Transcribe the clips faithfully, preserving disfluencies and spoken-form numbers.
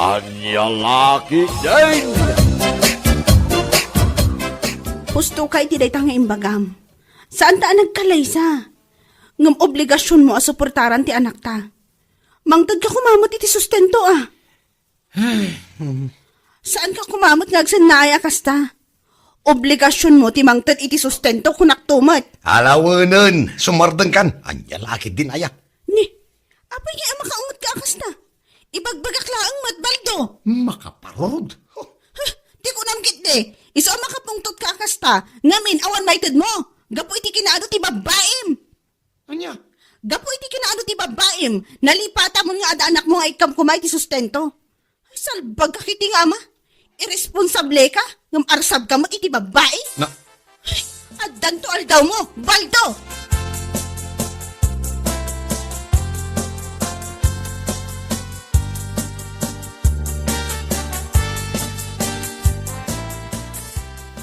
Ania la ketdin? Husto ka iti dayta nga imbagam. Saan ta a nagkalaysa. Ngem obligasionmo a suportaran ti anakta. Mangted ka koma met iti sustento a. Saan ka koma met nga agsennaay a kasta? Obligasionmo ti mangted iti sustento, kunakto met. Alawenen, sumardengkan. Ania la ketdin aya? Ni, apay nga a makaunget ka a kasta? Ibagbagak laeng met, Baldo. Makaparurod. Huh. Huh, ti kunam ketdi, isu a makapungtot ka a kasta, ngamin awan maitedmo. Gapu iti kinaadu ti babbaim. Ania? Gapu iti kinaadu ti babbaim, nalipatamon nga adda anakmo nga ikkam koma iti sustento. Ay, salbag ka iti nga ama. Irresponsable ka, ngem arsab ka met iti babbai. Na- Ay, addanto aldawmo, Baldo!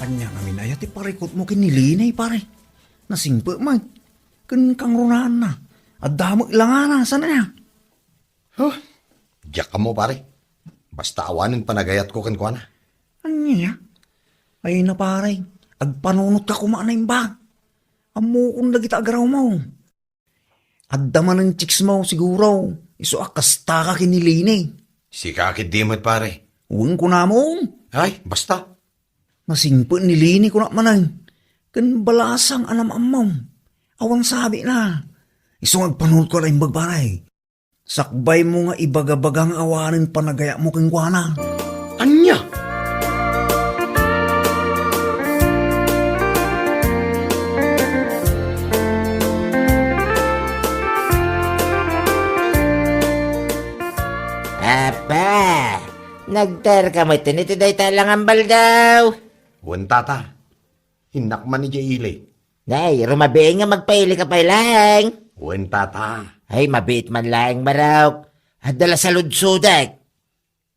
Ania ngamin aya ti parikutmo ken ni Lene, pare? Nasingpet man. Ken kangrunaanna, adda met langana, saan aya? Huh? Diak ammo, pare. Basta awanen panagayatko kenkuana. Ania? Ay na, pare, agpanunotka koma a naimbag. Ammokon dagita agarawmo. Adda manen chicks mo, siguro. Isu a kasta ka ken ni Lene. Sika ketdi met, pare. Wen, kunam. Ay, basta. Nasingpet ni Lene, kunak manen. Ken balasang a nam-ammom. Awan sabina. Isu nga agpanunotka a naimbag, pare. Sakbaymo nga ibagabaga nga awanen panagayatmo kenkuana. Ania? Apa, nagtaerka met iti dayta a langan, Baldo? Wen, tata. Innak man idiay ili. Nay, rumabiin nga magpaili ka pay laeng. Wen, tata. Ay, mabiit man laeng, Barok. Adda la saludsodek.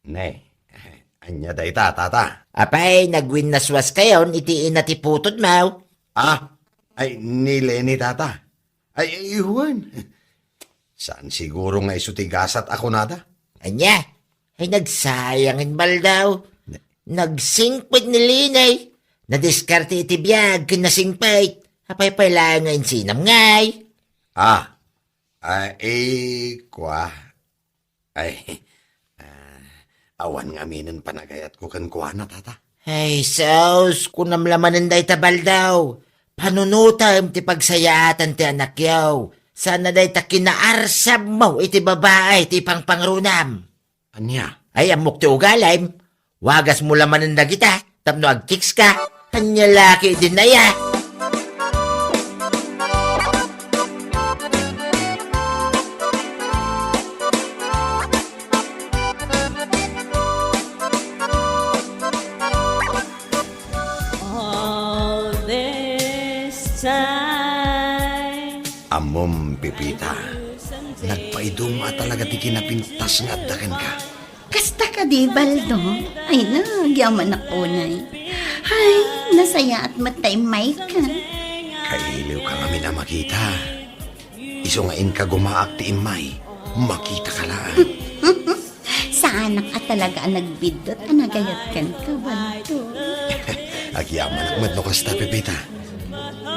Ne, ania dayta, tata? Apay, nagwinnaswaskayon iti ina ti putodmo? Ah, ay, ni Lene, tata. Ay, ay, wen. Saan siguro nga isu ti gasat a kunada? Ania? Ay, nagsayang, Baldo. Nagsingpet ni Lene. Nadiskarte iti biag ken nasingpet. Apay pay laeng nga insinam ngay? Ah, ah, eh, kua. Ay, ah, awan ngaminen panagayatko kenkuana, tata. Ay, sus, kunam la manen dayta, Baldo. Panunotem ti pagsayaatan ti anakyo. Sana dayta kinaarsabmo iti babai ti pangpangrunam. Ania? Ay, ammok ti ugalim. Wagasmo la manen dagita tapno agchicks ka. Ania la ketdin aya? All this time. Ammom, Pepita, nagpaiduma talaga ti kinapintas nga adda kenka. Kasta kadi, Baldo? Ay, nagyamanak unay. Ay, nasayaat met ta immayka. Kailiwka ngamin a makita. Isu nga inka gumaak ti immay, makitaka laeng. Saanak a talaga a nagbiddut a nagayat kenka, Baldo. Agyamanak met no kasta, Pepita.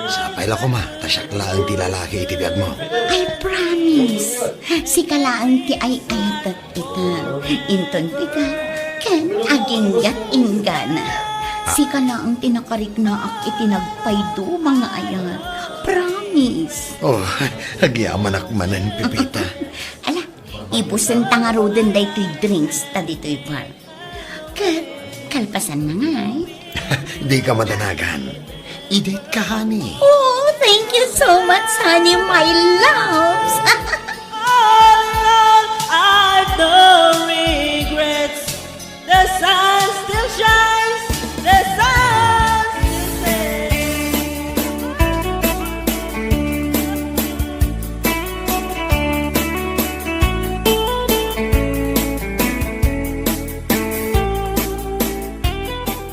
Sapay la koma, ta siak laeng ti lalaki iti biagmo. I promise. Sika laeng ti ay-ayatek ita. Inton dika, ken aginggat inggana. Ah. Sika laeng ti nakariknaak iti nagpaiduma nga ayat. Promise. Oh, agyamanak manen, Pepita. Ala, ibusen ta ngaruden daytoy drinks ta ditoy bar. Ket kalpasanna ngay. Dika madanagan. Idate ka, honey. Oh, thank you so much, honey, my loves. All along, I've no regrets. The sun still shines, the sun still says.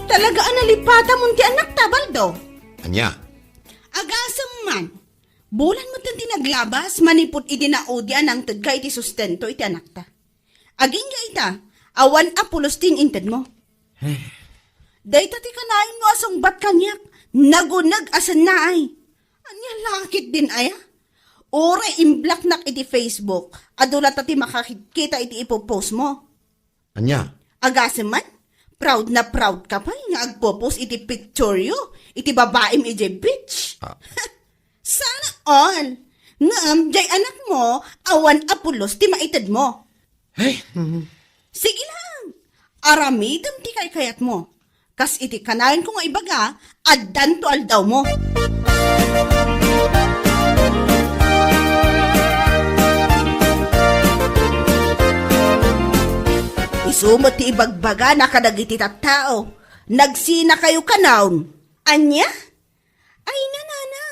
Talaga a nalipatamon ti anakta, Baldo. Ania? Agasem man. Bulan met ti naglabas manipud idi naudi a nangtedka iti sustento iti anakta. Agingga ita, Awan a pulos ti intedmo. Eh. Dayta ti kanayon mo a sungbat kaniak, naguneg a sennaay. Ania la ketdin aya? Uray imblaknak iti Facebook, adu latta ti makakita iti ipopost mo. Ania? Agasem man, proud na proud ka pay nga agpopost iti picture yo, iti babaim idiay beach. Ah. Sana all. Ngem, diay anak mo, awan a pulos ti maited mo. Hey. Sige lang. Aramidem ti kaykayat mo. Kas iti kanayon ko nga ibaga, addanto aldaw mo. Isu met ti ibagbagana kadagiti tattao, nagsinakayo kanayon. Ania? Ay, nanana,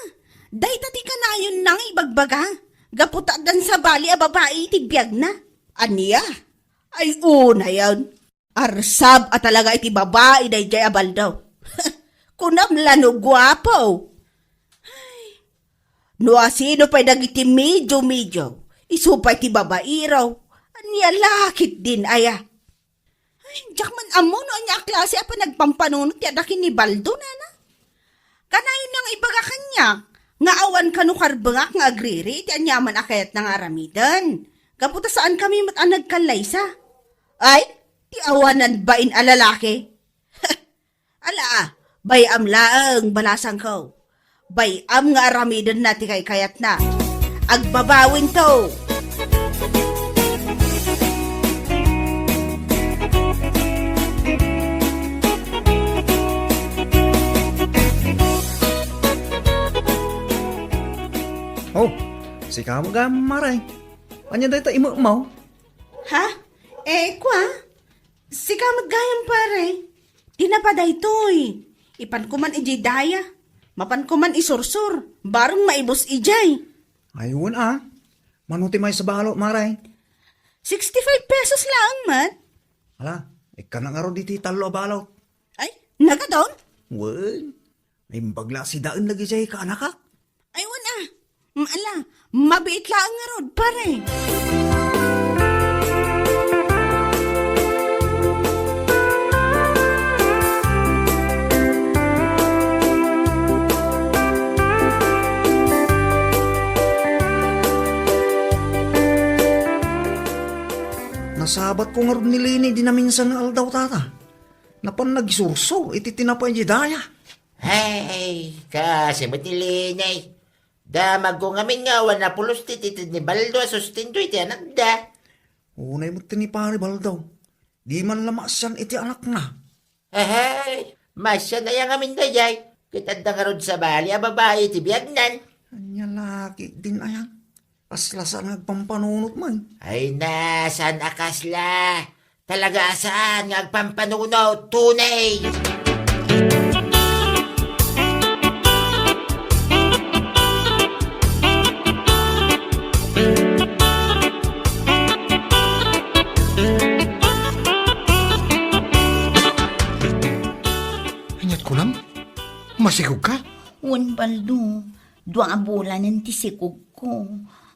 dayta ti kanayonna nga ibagbaga, gapu ta addan sabali a babai iti biagna. Ania? Ay, unayen. Arsab a talaga iti babai daydiay a Baldo. Kunam la no guapo. Ay, no asino pay dagiti medyo-medyo, isu pay ti babairo. Ania la ketdin aya? Ay, diak man ammo no ania a klase a panagpampanunot ti adda ken ni Baldo, nana. Kanayon nga ibaga kaniak nga awan kano karbengak nga agriri iti aniaman a kayatna nga aramiden. Gapu ta saankami met a nagkallaysa. Ay, ti awanan bain a lalaki. Ala, bay-am laeng, balasangko. Bay-am nga aramidenna ti kaykayatna. Agbabawinto. Oh, sika met gayam, Mare. Ania dayta imekmo? Ha? Eh, kua? Sika met gayam, pare. Tinapa daytoy. Ipanko man idiay daya. Mapanko man isursor. Bareng maibus idiay. Ay, wen a. Mano ti maysa a balot, Mare? Sixty-five pesos laeng met. Ala, ikkana ngarud iti tallo a balot. Ay, nagadon? Wen, naimbag la a sidaen dagiti kaanakak. Ay, wen a. Mm, ala, mabiit laeng ngarud, pare. Nasabatko ngarud ni Leni idi naminsan nga aldaw, tata. Napan nagsursor iti tinapa idiay daya. Ay, kaasi met ni Leni. Damagko ngamin nga awan a pulos ti ited ni Baldo a sustento iti anakda. Unay met ti ni Pare Baldo. Di man la maasian iti anakna. Ahay, maasian aya ngamin daydiay. Ket adda ngarud sabali a babai iti biagnan. Ania la ketdin aya? Kasla saan nga agpampanunot man. Ay na, saan a kasla? Talaga a saan nga agpampanunot, tunay! Aniat kunam? Masikog ka? Wen, Baldo. Dua a bulanen ti sikogko.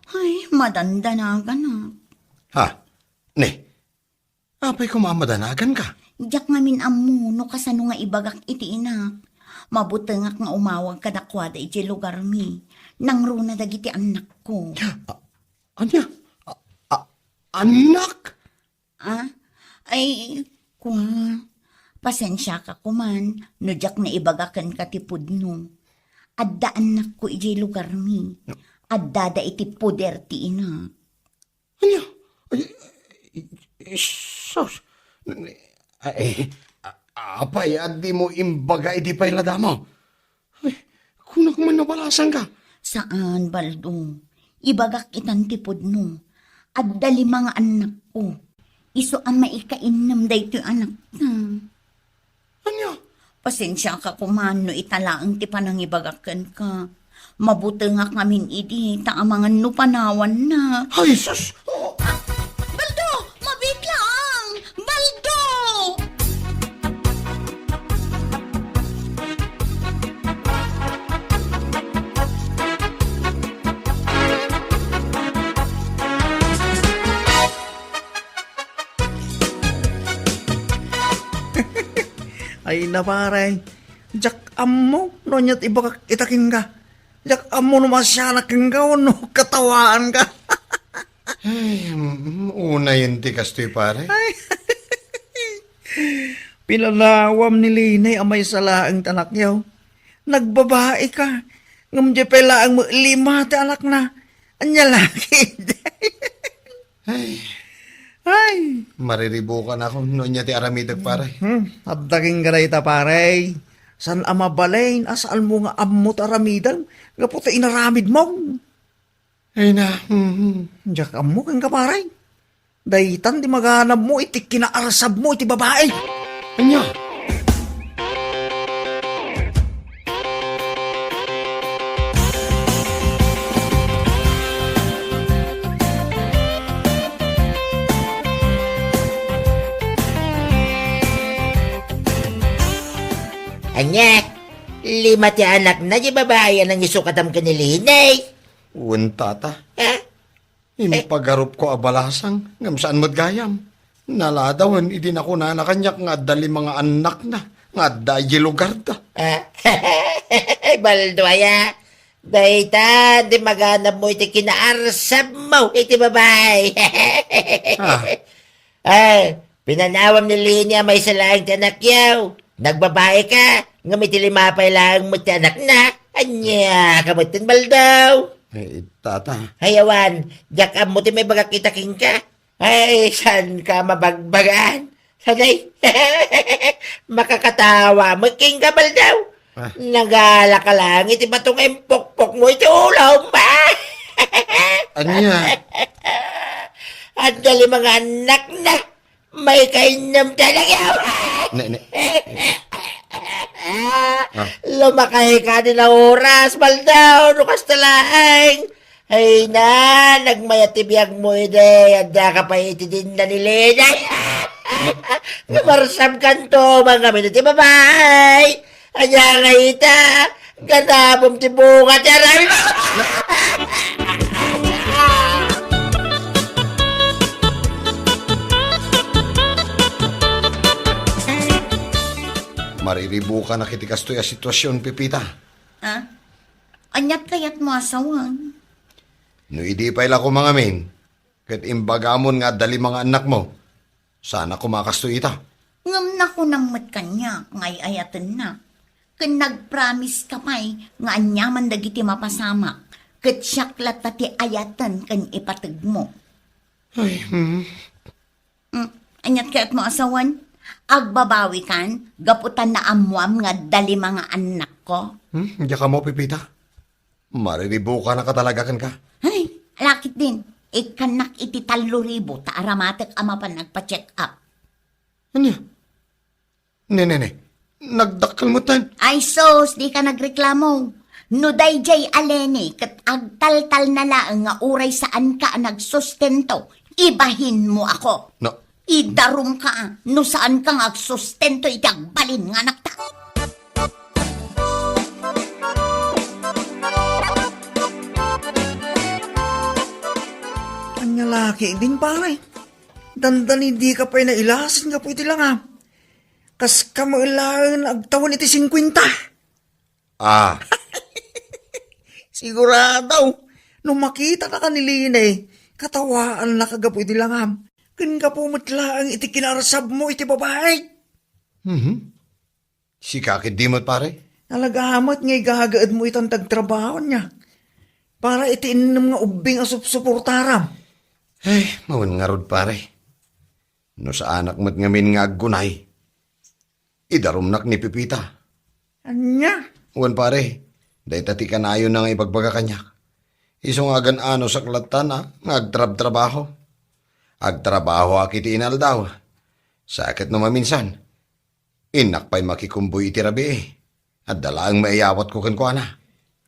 Ay, madandanaganak. Ha? Ne, apay koma a madanaganka? Diak ngamin ammo no kasano nga ibagak iti inak. Mabutengak nga umawag kadakuada idiay lugarmi. Nangruna dagiti annakko. A-, ania? A-, a-, annak? Ah? Ay, kua, pasensiaka koman no diak naibaga kenka ti pudno. Adda annakko idiay lugarmi. Addada iti poder ti ina. Ania? Ay, ay, sus. Ay, a-, apay a dimo imbaga idi pay la damo? Ay, kunak man no balasangka. Saan, Baldo. Ibagak itan ti pudno. Adda lima nga annakko. Isu a maikainnem daytoy anakta. Ania? Pasensiaka koman no ita laeng ti panangibagak kenka. Mabutengak ngamin idi, ta amangan no panawannak. Ay, sus! Oh. Baldo! Mabiit laeng! Baldo! Ay na, pare. Diak ammo no ania ti ibagak ita kenka. Diak ammo no masianak kenka wenno katawaanka. Ay, mm, unayen ti kastoy, pare. Ay. Pinanawam ni Lene a maysa laeng ti anakyo. Nagbabaika. Ngem diay pay laeng met lima ti anakna. Ania la ketdi? Ay. Ay. Mariribukan ako no ania ti aramidek, pare. Hmm, adda kenka dayta, pare. Saan a mabalin a saanmo nga ammo ti aramidem gapu ta inaramidmo. Ay na, mhm. Diak ammo kenka, pare. Daytan ti maganabmo iti kinaarsabmo iti babai. Ania? Ania? Lima ti anakna ti babai a nangisukatam ken ni Lene? Wen, tata. Ha? Impagarupko a balasang, ngem saan met gayam. Naladawen idi nakunana kaniak nga adda lima nga annakna, nga adda idiay lugarda. Ah, Baldo aya, dayta ti maganabmo iti kinaarsabmo iti babai. Ah. Ay, pinanawam ni Lene a maysa laeng ti anakyo. Nagbabaika, ngem iti lima pay laeng met ti anakna. Ania ka met ten, Baldo? Ay, tata. Ay, awan, diak ammo ti maibagak ita kenka. Ay, saan ka mabagbagaan? Sanay, makakatawa met kenka, Baldo. Ah. Nagalaka lang iti bato nga impukpokmo iti ulom. Ania? Adda lima nga annakna. Maikainnem ti anakyo. Ne, ne. Ah. Lumakayka iti naoras, Baldo, no kasta laeng. Ay na, nagmayat ti biagmo idi, addaka pay iti dinna ni Lene. Lumarsabkanto, mangamin iti babai. Ania nga ita, ganabem ti bunga ti aramidmo. Mariribukanak iti kastoy a situasion, Pepita. Ah? Aniat kayatmo a sawen? No idi pay la ko mangamin, ket imbagamon nga adda lima nga annakmo, saanak koma a kastoy ita. Ngem nakunam met kaniak nga ay-ayatennak, ken nagpromise ka pay nga aniaman dagiti mapasamak, ket siak latta ti ayaten ken ipategmo. Ay, hmm. Hmm, aniat kayatmo a sawen? Agbabawikan gapu ta naammoam nga adda lima nga annakko? Hmm, diak ammo, Pepita. Mariribukanak a talaga kenka. Ay, ala ketdin, ikkannak iti tallo ribu ta aramatek a mapan nagpa-check up. Ania? Ne, ne, ne. Nagdakkel metten. Ay sus, dika nagreklamo. No daydiay a Lene ket agtaltalna laeng nga uray saanka a nagsustento, ibahinmo ako. No. Idarumka, no saanka nga agsustento iti agbalin nga anakta. Ania la ketdin, pare? Dandani dika pay nailasin gapu iti langam. Kaska met laeng agtawen iti singkuenta. Ah. Sigurado, no makitanaka ni Lene, katawaannaka gapu iti langam. Ken gapu met laeng iti kinaarsabmo iti babai. Mhm. Sika ketdi met, pare? Talaga met nga igagaedmo itan ti agtrabaho, ania? Para iti innem nga ubbing a supsuportaram. Ay, mawen ngarud, pare. No saanak met ngamin nga aggunay, idarumnak ni Pepita. Ania? Wen, pare, dayta ti kanayonna nga ibagbaga kaniak. Isu nga agan-anusak latta nga agtrabtrabaho. Agtrabahoak iti inaldaw. Sa ket no maminsan, innak pay makikumbuy iti rabii. Adda laeng maiyawatko kenkuana.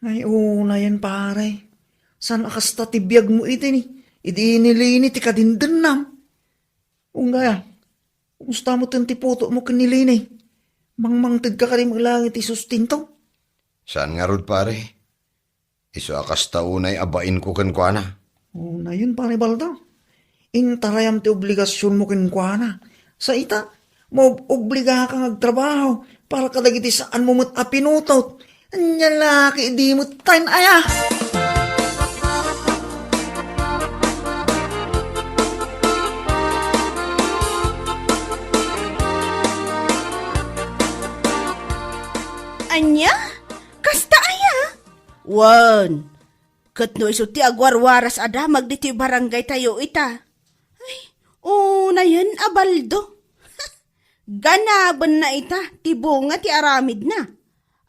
Ay, unayen, pare. Saan a kasta ti biagmo iti ni, idi ni Lene ti kadindennam? Unggaya, kumusta metten ti putomo ken ni Lene? Mangmangtedka kadi met laeng iti sustento? Saan ngarud, pare. Isu a kasta unay a bainko kenkuana. Unayen, pare Baldo. Intarayam ti obligasionmo kenkuana. Sa ita, Maub-obligaka nga agtrabaho para kadagiti saanmo met a pinutot. Ania la ket idi met tayen aya? Ania? Kasta aya? Wen, ket no isu ti agwarwaras a damag ditoy barangaytayo ita. Ay, unayen a Baldo. Ganabenna ita ti bunga ti aramidna.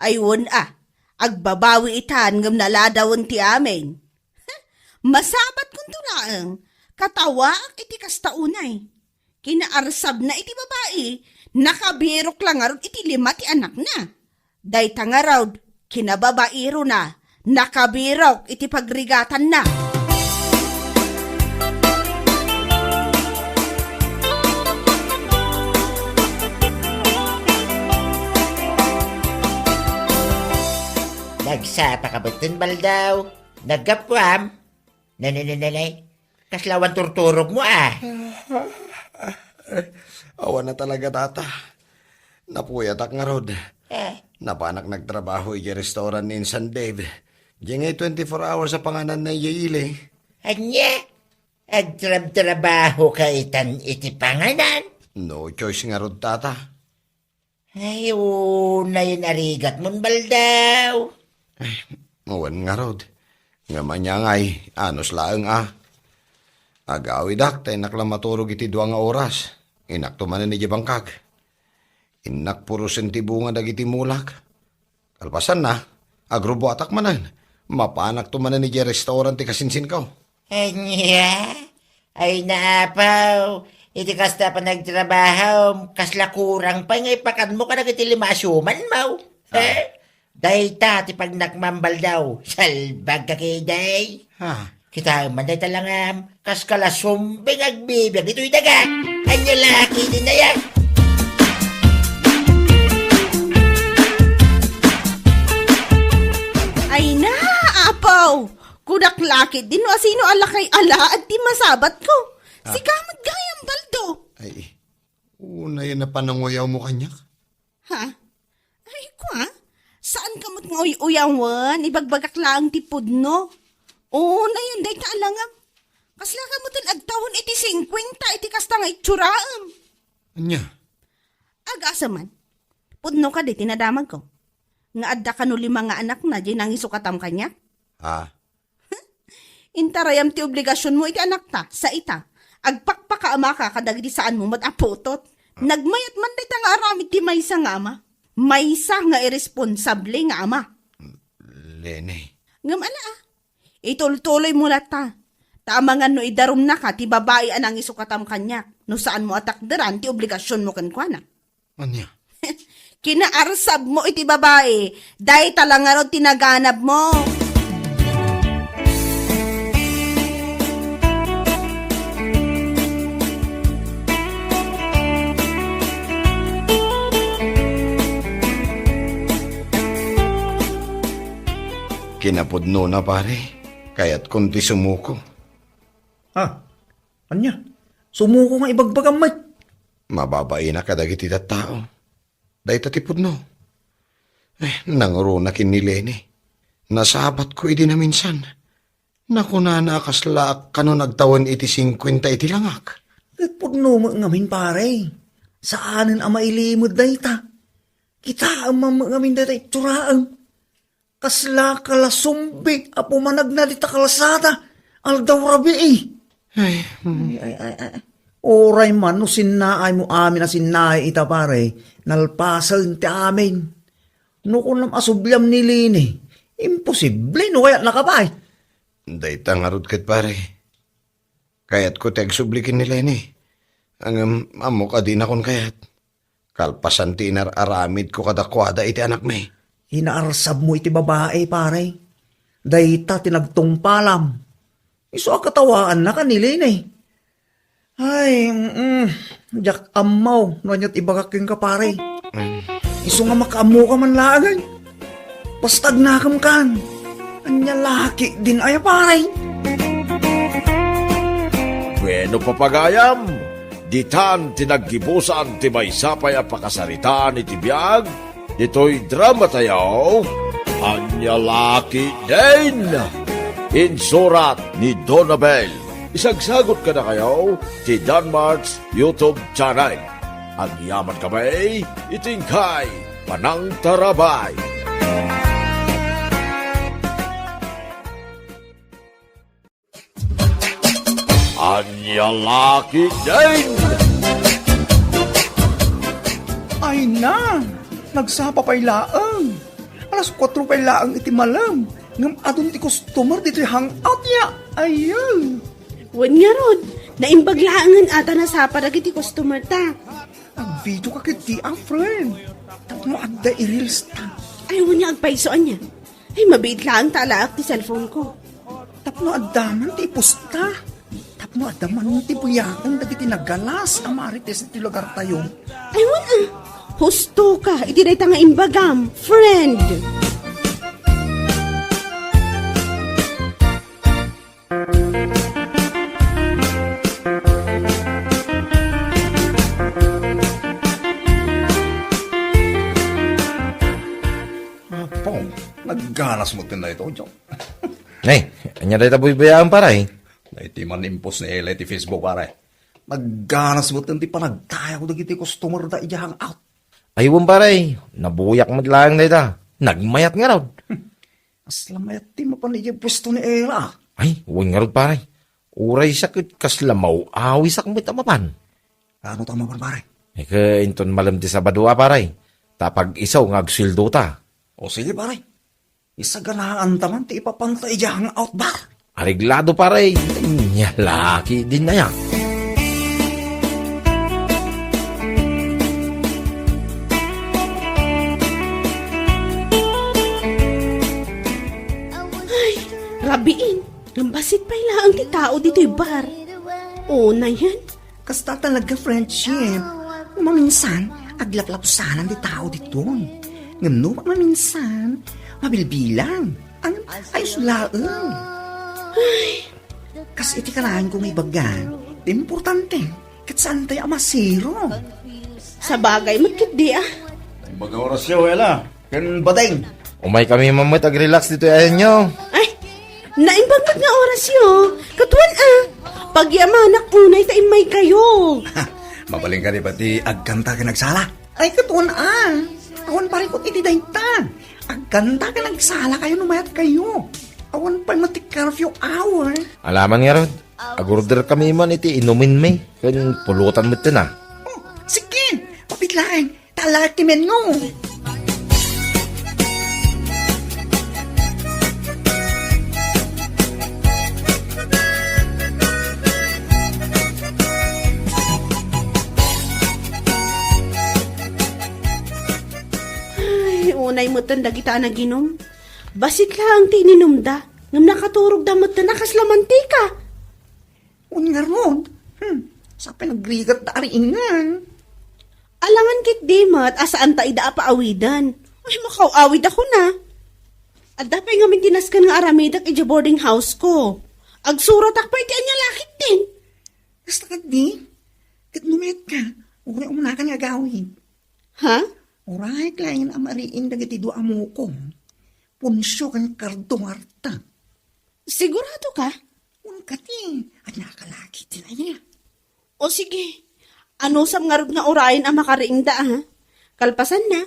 Ay, wen a, agbabawi itan ngem naladawen ti amin. Masabatkonto laeng, katawaak iti kasta unay. Kinaarsabna iti babai, nakabirok la ngarud iti lima ti anakna. Dayta ngarud, kinababairona, nakabirok iti pagrigatanna. Nagsapa ka betten, Baldaw? Naggapuam? Nananananay, kasla awan turturogmo a? Awan a talaga, Tata. Napuyatak ngarud. Eh. Napanak nagtrabaho idiay restaurant ni Insan Dave. Diay ngay twenty-four hours a pangananna idiay ili. Ania? Agtrabtrabaho ka itan iti panganan? No choice ngarud, Tata. Ay, unayen a rigatmon, Baldaw. Ay, wen ngarud. Ngem ania ngay, anus laeng a. Agawidak ta innak la maturog iti dua nga oras. Innakto manen idiay bangkag. Innak purosen ti bunga dagiti mulak. Kalpasanna, agrubuatak manen. Mapanakto manen idiay restaurant ti kasinsinko. Ania? Ay, naapaw, iti kasta a panagtrabahom, kasla kurang pay nga ipakanmo kadagiti lima a siumanmo. Ah. Eh? Dayta ti pagnakmam, Baldaw. Salbag ka ketdi. Ah. Kitaem man dayta langam, kas kala sumbing agbibiag ditoy daga. Ania la ketdin aya? Ay na, apaw! Kunak la ketdin no asino a lakay alaad ti masabatko. Ah. Sika met gayam, Baldo. Ay, unayen a pananguyawmo kaniak. Ha? Ay, kua? Saanka met nga uy-uyawen? Ibagbagak laeng ti pudno. Unayen dayta a langam. Kaslaka metten agtawen iti singkuenta iti kasta nga itsuraan. Ania? Agasem man. Pudno kadi ti nadamagko. Nga adda kano lima nga anakna diay nangisukatam kaniak? Ah. Intarayam ti obligasionmo iti anakta, sa ita. Agpakpakaamaka kadagiti saanmo met a putot. Nagmayat man dayta nga aramid ti maysa nga ama. Maysa nga irresponsable nga ama. Leni. Ngem ala, ah. Itultuloymo latta. Ta amangan no idarumnaka ti babai a nangisukatam kaniak, no saanmo a takderan ti obligasionmo kenkuana. Ania? Kinaarsabmo iti babai. Dayta la ngarud ti naganabmo. Kinapudnona, pare. Kayatkon ti sumuko. Ha? Ania? Sumuko nga ibagbagam met? Mababaina kadagiti tattao. Dayta ti pudno. Eh, nangrunak ni Leni. Nasabatko idi naminsan. Nakunana a kaslaak kano nagtawen iti singkuenta iti langak. Ket pudno met ngamin, pare. Saanen a mailimed dayta. Kitaem man met ngamin dayta itsuraem. Kasla kalasumbi a pumanagna dita kalsada, aldaw rabii. Ay, mm. Ay, ay, ay, ay. Uray man no sinnaaymo amin a sinnaay ita, pare, nalpasen ti amin. No kunam a subliam ni Leni, imposible no kayatnaka pay. Dayta ngarud ket, pare. Kayatko ti agsubli ken ni Leni. Ngem ammok a dinakon kayat. Kalpasan ti inar-aramidko kadakuada iti anakmi. Inaarsabmo iti babai, pare. Dayta ti nagtungpalam. Isu a katawaannaka ni Leni. Ay, mm, diak ammo no aniat ibagak kenka, pare. Mm. Isu nga makaammoka man laengen. Basta agnakem kan. Ania la ketdin aya, pare? Bueno, papagayam, Ditan ti naggibusan ti maysa pay a pakasaritaan iti biag ditoy dramatayo, Ania La Ketdin! Insurat ni Donabel. Isagsagot kadakayo ti Danmart's YouTube channel. Agyamankami iti inkay panangtarabay. Ania La Ketdin! Ay na! Nagsapa pay laeng. Alas kuatro pay laeng iti malem. Ngem adun ti customer ditoy hangout ya. Ayun. Wen ngarud, naimbag laengen a ta nasapa dagiti customer ta. Agvideo ka ketdi a, friend. Tapno adda i-reels ta. Ay, wen nga agpayso ania. Ay, mabiit laeng ta alaak ti cellphone ko. Tapno adda man ti ipusta. Tapno adda man ti buyaken dagiti naggalas a marites iti lugartayo. Ay, wen a. Husto ka iti dayta nga imbagam, friend. Apo, nagganas met ken daytoy, Joe. Nay, ania dayta buybuyaem, pare? Daytoy man impos ni Ella iti Facebook, pare. Nagganas met ken ti panagtayaw dagiti customer da idiay hangout. Ay, wen, pare, nabuyak met laeng dayta. Nagmayat ngarud. Kasla mayat ti mapan idiay puesto ni Ella. Ay, wen ngarud, pare. Uray siak ket kasla maw-awisak met a mapan. Ano ta mapan, pare? Ket inton malem ti Sabado a, pare. Ta pag-isu nga agsueldo ta. O sige, pare. Isaganaan ta man ti ipapanta idiay hangout bar. Areglado, pare. Ania La Ketdin aya. Ay, rabiin. Ngem bassit pay laeng ti tao ditoy bar. Unayen. Kasta talaga friendship. Maminsan, aglaplapusanan ti tao diton. Ngem no maminsan, mabilbilang. Ang ayos laeng. Ay. Kas iti kanayon ko nga ibaga, ti importante, ket saan tayo a masiro. Sabagay met ketdi, a. Ibaga Horacio, Ella. Ken Bading. Umaykami man met agrelax ditoy ayanyo. Ay, naimbag met nga Horacio. Ket wen a. Pagyamanak unay ta immaykayo. Mabalin kadi pay ti agkanta ken agsala? Ay, ket wen a. Awan parikot iti dayta. Agkanta ken agsalakayo no mayatkayo. Awan pay met ti curfew hour. Alaman ngarud, agorderkami man iti inumenmi ken pulutan metten a. Oh, sige. Mabiit laeng. Talak ti menno. Ay, unay metten dagita a naginum. Bassit laeng ti ininumda, ngem nakaturogda metten a kasla mantika. Wen ngarud, hmm, sa pay nagrigat da ariingan. Alangan ketdi met a saan ta ida a paawiden. Ay, makaw-awid ako na. Adda pay ngamin ti nasken nga aramidek idiay boarding house ko. Agsuratak pay ti ania La Ketdin. Kasta ketdi, ket no mayat ka, uray umunaka nga agawid. Ha? Uray laeng a mariing dagiti dua a muko. Poncio ken Cardo nga arta. Sigurado ka? Wen kadi, ania ka La Ketdin aya. O sige, anusam ngarud nga urayen a makariingda, a? Kalpasanna,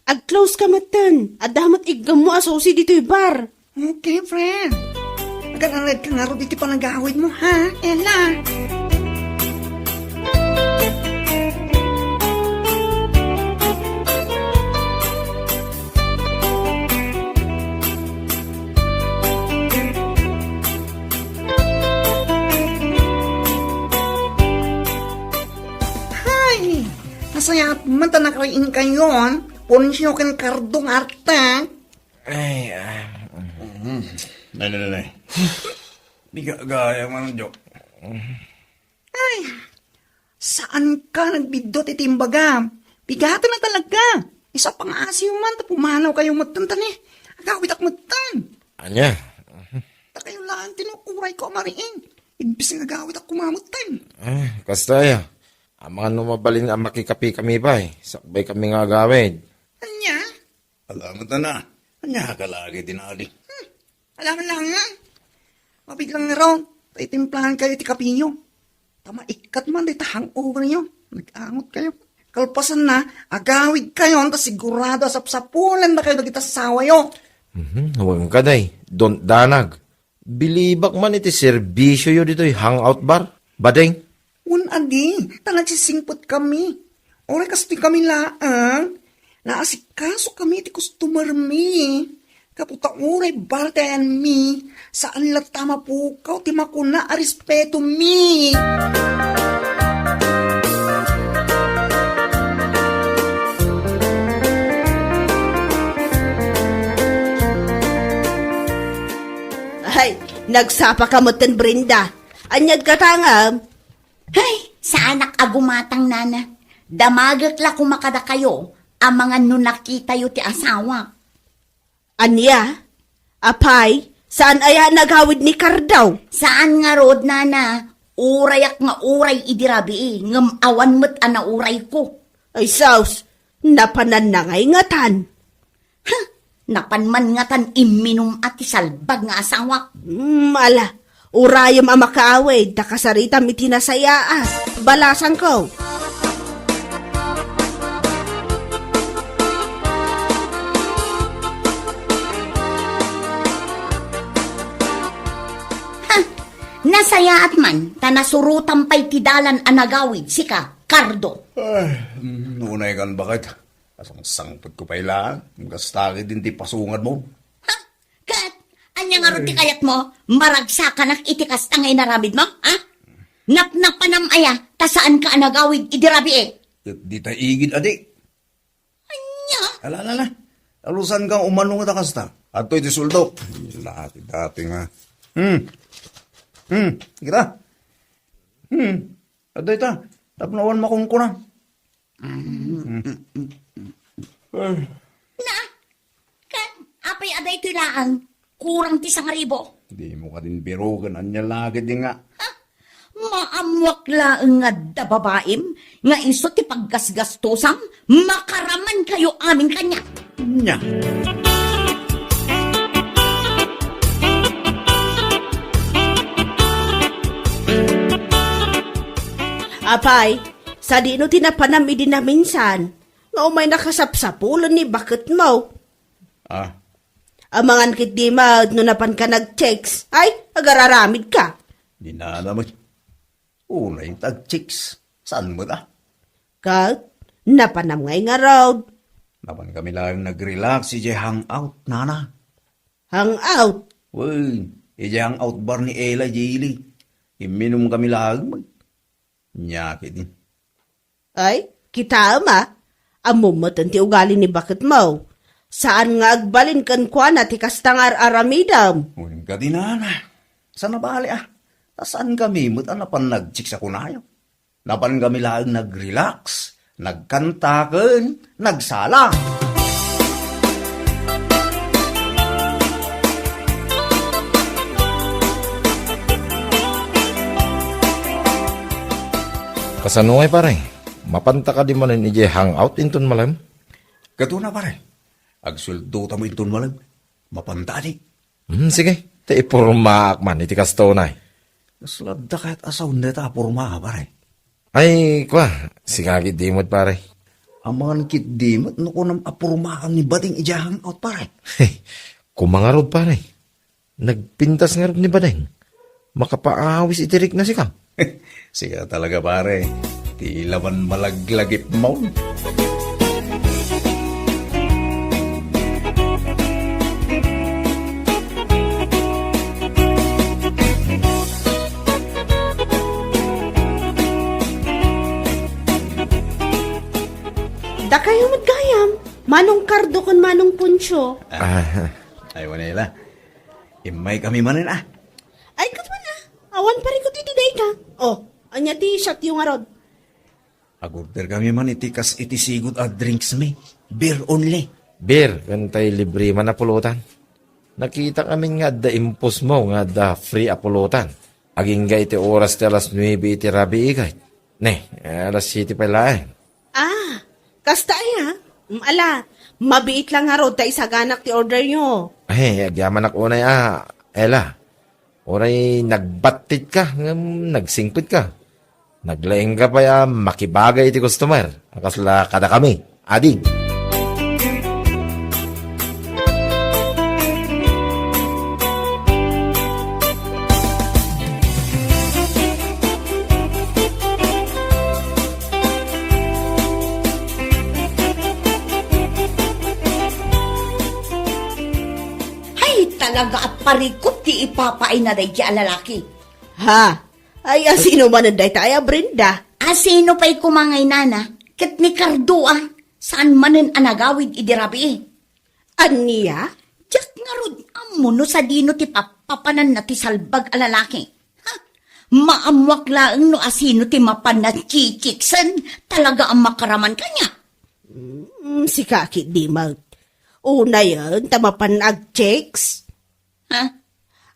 ag-close ka metten. Adda met iggemmo a susi ditoy bar. Okay, friend. Agan-ared ka ngarud iti panagawidmo, ha, Ella? Hay! Nasayaat man ta nakariingkayon, Poncio ken Cardo nga arta. Ay, ah. Mhm. Nay, nay, nay, nay. Di ka gaya man, Jo. Ay, saan ka nagbiddut iti imbagam? Bigaten a talaga. Isa pangasiw man ta pumanaw kayo metten ta ni. Agawidak metten. Ania? Ta kayo laeng ti no uray ko a mariing. Imbes nga agawidak koma metten. Ah, kasta aya. Amangan no mabalin a makikapikami pay, sakbay kami nga agawid. Ania? Ala met, ana. Ania ka lagi din adi? Alam lang nga. Mabiglang nga raw, ta itimplahan kayo ti kapiyo. Ta maikkat man dayta hangover yo. Nag-angot kayo. Kalpasan na, agawid kayo, ta sigurado a sapsapulan na kayo dagiti asawa yo. Mhm, wen ka, day. Don't danag. Bilibak man iti serbisyo yo ditoy hangout bar. Bading. Wen adi, ta nagsisingpet kami. Uray kastoy kami laeng, naasikaso kami iti customer mi. Gapu ta uray bartayan mi, saan latta mapukaw ti makuna a respeto mi. Ay, nagsapa ka metten, Brenda. Aniad ka tangam? Hay, saanak a gumatang, nana. Damagek la koma kadakayo, amangan no nakitayo ti asawa. Ania? Apay, saan aya a nagawid ni Cardo? Saan ngarud, nana. Urayak nga uray idi rabii, ngem awan met a naurayko. Ay, sus, napananna ngay ngatan. Ha? Napan man ngatan imminum a ti salbag nga asawa. Hmm, ala, urayem a makaawid, ta kasaritam iti nasayaat. Balasangko. Ha? Nasayaat man, ta nasurotam pay ti dalan a nagawid, sika, Cardo. Ay, mm, unay kan baket. Asangsangpetko pay laeng, gasta ket iti pasungadmo. Ha? Ket, ania ngarud ti kayatmo? Maragsakanak iti kasta nga inaramidmo, ha? Napnapanam aya, ta saanka a nagawid idi rabii? Ket dita igid, adi. Ania? Ala, ala, ala. Alusanka umano nga ta kasta. Adtoy ti sueldok. Dati, dati nga. Hmm. Hmm. Kita. Hmm. Adtoy ta. Tapno awan makunkuna. Hmm. Ay. Na, ket apay a daytoy laeng, kurang ti sangaribu. Dimo kadin birogen, ania la ketdi nga. Ha? Maammoak laeng nga adda babaim nga isu ti paggasgastusam, makaraman kayo amin kaniak. Nia. Apay, sadino ti napanam idi naminsan? Nga umay nakasapsapulen ni baketmo. Ah. Amangan ketdi met no napanka nag-chicks. Ay, agararamidka. Dinala met. Unay ta ag-chicks. Saan met, ah? Ket, napanam ngay ngarud. Napan kami laeng nag-relax idiay hangout, nana. Hangout? Wen, idiay hangout bar ni Ella, Jilly. Imminum kami laeng met. Nia ketdi. Ay, kitaem a, ammom metten ti ugali ni baketmo. Saan nga agbalin kenkuana ti kasta nga ar-aramidem. Wen kadi, nana. Saan a bale, ah. Ta saan kami met a napan nag-chicks a kunayo. Napan kami laeng nag-relax, nagkanta ken nagsala. Kasano ngay, pare? Mapanta kadi manen idiay hangout inton malem? Ket una, pare. Agsueldotam inton malem. Mapanta, adi. Hmm, sige. Ta ipormaak man iti kasto, nay. Kasla adda kayat a sawen dayta a porma, pare? Ay, kua, sika ketdi met, pare. Amangan ketdi met no kunam a pormaam ni Bading idiay hangout, pare. Koma ngarud, pare. Nagpintas ngarud ni Bading. Makapaawis iti rikna sika. Sika talaga, pare. Ti laman malaglagipmo. Dakayo met gayam, Manong Cardo ken Manong Poncio. Ah. Ay, wen a la. Immay kami manen, ah. Ay, ket wen a. Awan pare ket iti dayta. Oh, ania ti shotyo ngarud? Agorder kami man iti kas iti sigud a drinks mi. Beer only. Beer, ken tay libre man a pulutan. Nakita kami nga adda impos mo nga adda free a pulutan. Agingga iti oras ti alas nuebe iti rabii, kayat. Ne, alas siyete pay laeng. Ah, kasta aya? Mm, ala, mabiit lang ngarud ta isaganak ti order yo. Ay, agyamanak unay a, Ella. Uray nagbattit ka, ngem nagsingpet ka. Naglaing ka pay a makibagay iti customer. Kasla kadakami. Ading. Hay, talaga a parikut ti ipapaayna daydi a lalaki. Ha? Ay, asino manen dayta aya, Brenda? Asino pay koma nga inana? Ket ni Cardo a, saan manen a nagawid idi rabii. Ania? Diak ngarud ammo no sadino ti pappapananna ti salbag a lalaki. Ha? Maammoak laeng no asino ti mapan a chichiksen, talaga a makaraman kaniak. Mm, sika ketdi met. Unayen ta mapan ag-chicks. Ha?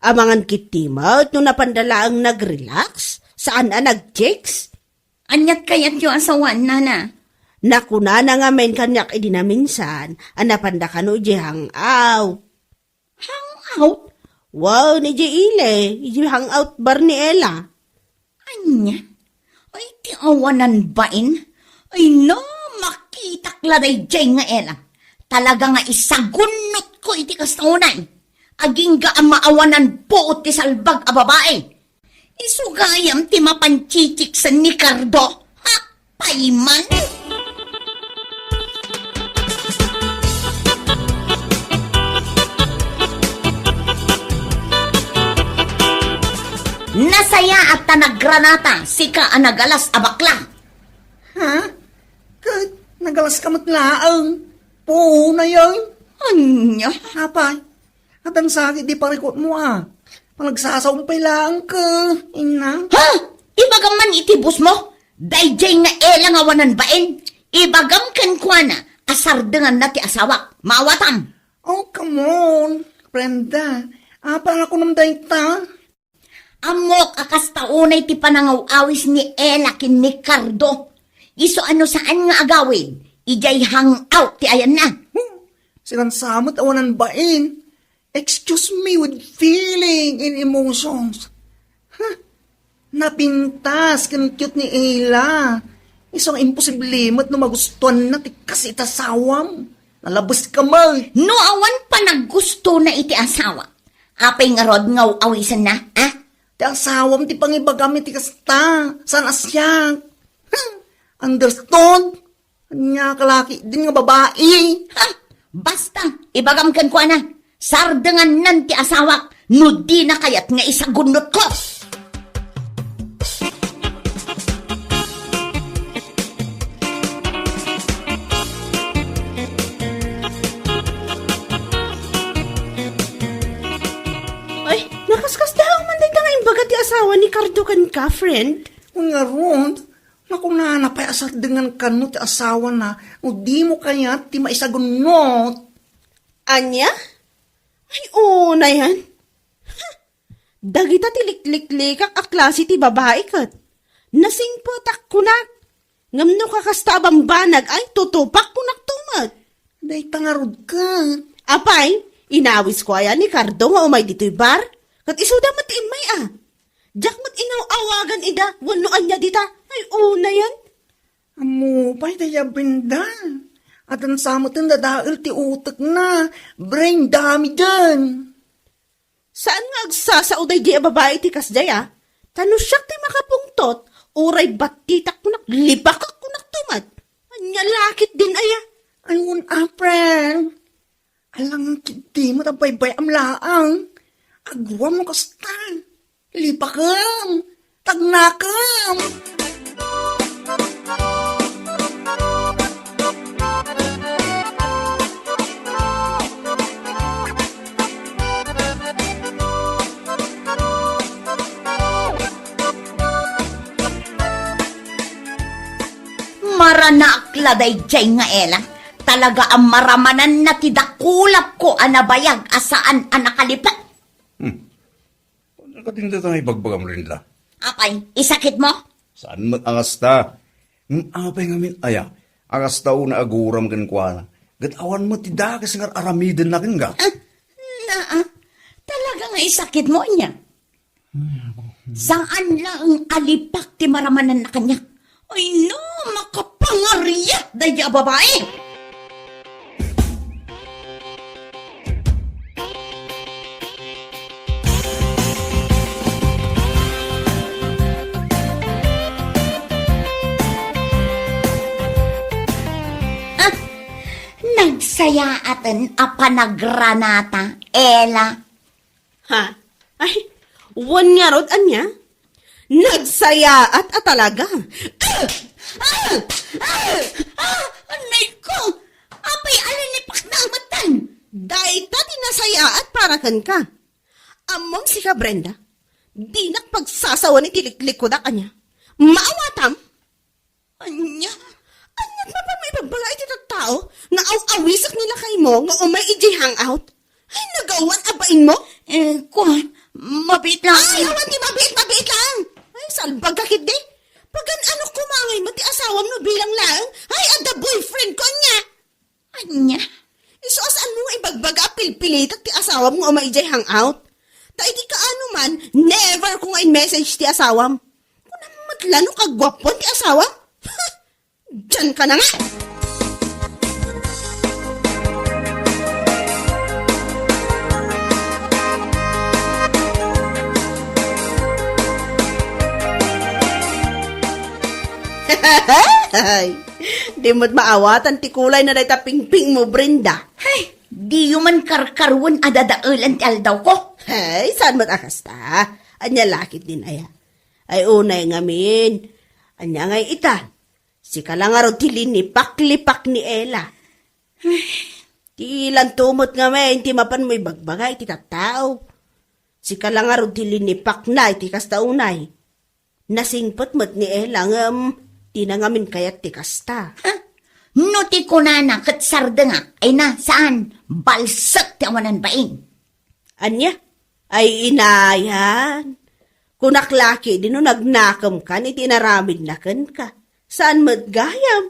Amangan ketdi met no napanda laeng nag-relax, saan a nag-chicks. Aniat kayatyo a sawan, nana? Nakunana ngamin kaniak idi naminsan a napanda kano idiay hangout. Hangout? Wen, idiay ili, idiay hangout bar ni Ella. Ania? Ay, ti awanan bain? Ay, no, makitak la daydiay nga Ella. Talaga nga isagunnotko iti kasta unay. Agingga a maawanan puot ti salbag a babai. Isu gayam ti mapan chichiksen ni Cardo. Ha? Payman? Nasayaat ta naggranata, sika a nagalas a bakla. Ha? Ket nagalas ka met laeng? Puonayen? Ania? Apay, addan sakit di parikutmo a. Panagsasaom pay laeng ka, ina. Ha? Ibagam man iti boss mo? Daydiay nga Ella nga awanan bain. Ibagam kenkuana a sardenganna ti asawak. Maawatam. Oh, come on, Brenda. Apay a kunam dayta? Ammok a kasta unay ti panangaw-awis ni Ella ken ni Cardo. Isu a no saan nga agawid, idiay hangout ti ayanna. Hmm, sinansamet awanan bain. Excuse me with feeling and emotions. Huh? Napintas ken cute ni Ella. Isu nga imposible met no magustuanna ti kas iti asawam. Nalabes ka met. No awan panaggustona iti asawa, apay ngarud nga aw-awisenna, a? Ti asawam ti pangibagam iti kasta, saan a siak. Hmm, understood? Ania ka la ketdin nga babai? Ha? Basta, ibagam kenkuana, sardengannan ti asawak no dina kayat nga isagunnotko. Ay, nakaskasdaaw man dayta nga imbaga ti asawa ni Cardo kenka, friend. Ngarud, nakunana pay a sardengan kano ti asawana no dimo kayat ti maisagunnot. Ania? Ay, unayen. Dagita ti likliklikak a klase ti babai ket nasingpetak kunak. Ngem no kakasta a bambanag ay tutupak kunak to met. Dayta ngarud ket. Apay, inawisko aya ni Cardo nga umay ditoy bar? Ket isuda met ti immay a. Diak met inaw-awagan ida wenno ania dita. Ay, unayen. Ammo pay dayta Brenda. Addan sa met dadael ti utekna. Brain damage. Saan nga agsasao daydi a babai ti kasdiay a? Ta no siak ti makapungtot, uray battitak kunak, libakek kunak to met. Ania la ketdin aya? Ay, wen a, friend. Alangan ketdi met a baybay-am laeng. Aguam no kasta. Lipakem. Tagnakem. Maranaak la daydiay nga Ella. Talaga a maramananna ti dakulapko a nabayag a saan a nakalipek. Hmm. Katinda ta nga ibagbagam, Brenda. Apay, isakit mo? Saan met a kasta. Ngem apay ngamin aya a kasta unay aguram kenkuana? Ket awan met ti dakes nga ar-aramidenna kenka. Ah, naa, talaga nga isakit mo ania? Saan laeng a lipak ti maramananna kaniak? Ay no, makapangariat daydi a babai! Ah, nagsayaaten a panagranata, Ella. Ha? Ay, wen ngarud, ania? Nagsayaat a talaga. Ah! Ah! Ah! Ah! Anay ko! Apay a linipak na amatan? Dayta ti nasayaat para kenka. Ammom sika, Brenda, dinak pagsasawen iti liklikudak, ania? Maawatam? Ania? Aniat mapan maibagbaga iti tattao nga aw-awisek ni lakaymo nga umay idiay hangout? Ay, nagawan a bainmo? Eh, kua, mabiit lang. Ay, awan ti mabiit, mabiit lang. Ay, salbag ka ketdi. Pagan-ano koma ngay met ti asawam no bilang laeng? Ay, adda boyfriend ko ania? Ania? Isu a saanmo nga ibagbaga a pilpilitek ti asawam nga umay idiay hangout. Ta idi kaano man, never ko nga in-message ti asawam. Kunam met la no kaguapuan ti asawam? Diyan ka na nga! Ay, di met maawatan ti kulay na dayta pingping mo, Brenda. Ay, diyo man karkaruen a dadaelan ti aldawko. Ay, saan met a kasta? Ania la ketdin aya? Ay, unay ngamin. Ania ngay ita? Sika la ngarud ti linipak-lipak ni Ella. Ay, ti lanto met ngamin ti mapan mo ibagbaga iti tattao. Sika la ngarud ti linipakna iti kasta unay. Nasingpet met ni Ella ngem dina ngamin kayat ti kasta. Ha? No ti kunana ket sardengak, ay na, saan? Balsek ti awanan bain. Ania? Ay, inayan. Kunak la ketdi no nagnakemkan iti inaramidna kenka. Saan met gayam?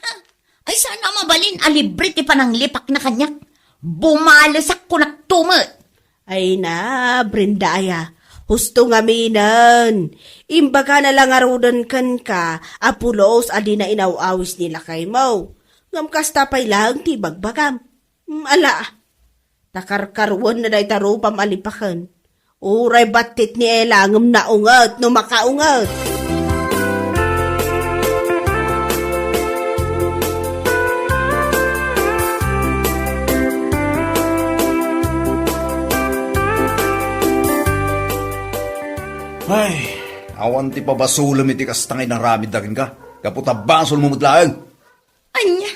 Ha? Ay, saan a mabalin a libre ti pananglipakna kaniak? Bumalesak kunakto met. Ay na, Brenda aya. Husto ngaminen. Imbagana la ngaruden kenka a pulos a dina inaw-awis ni lakaymo. Ngem kasta pay laeng ti ibagbagam. Mm, ala. Ta karkaruenna dayta rupam a lipaken. Uray battit ni Ella ngem naunget no makaunget. Ay, awan ti pabasolem iti kasta nga inaramidda kenka. Gapu ta basolmo met laeng. Ania?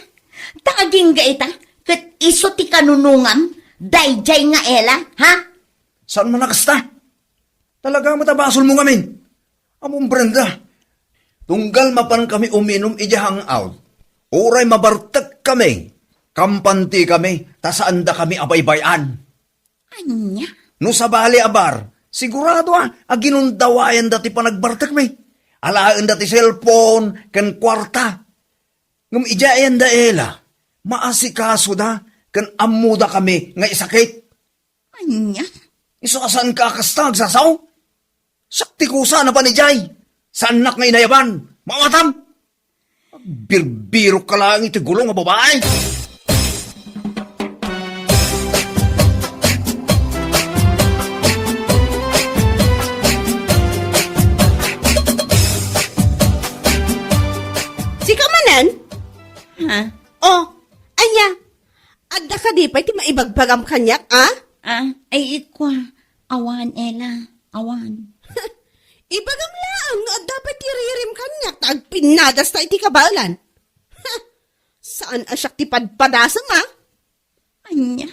Ta agingga ita, ket isu ti kanunongam, daydiay nga Ella, ha? Saan man a kasta? Talaga met a basolmo ngamin. Ammom, Brenda, tunggal mapan kami uminum idiay hangout, uray mabartek kami, kampanti kami, ta saan da kami a baybay-an. Ania? No sabali a bar, sigurado a, a ginundawayan da ti panagbartekmi. Alaen da ti cellphone ken kuarta. Ngem idiay ayan da Ella, maasikaso da ken ammo da kami nga isakit. Ania? Isu a saan ka a kasta agsasaw? Siak ti kusa a napan idiay. Saannak nga inayaban. Maawatam! Agbirbirok ka laeng iti gulo nga babae. Sika manen? Ha? Oh, ania? Adda kadi pay ti maibagbagam kaniak, a? Ah, ay, ikua. Awan, Ella. Awan. Ibagam laeng no adda pay ti ririm kaniak ta agpinnadas ta iti kabaelan. Saan a siak ti padpadasem, a? Ania?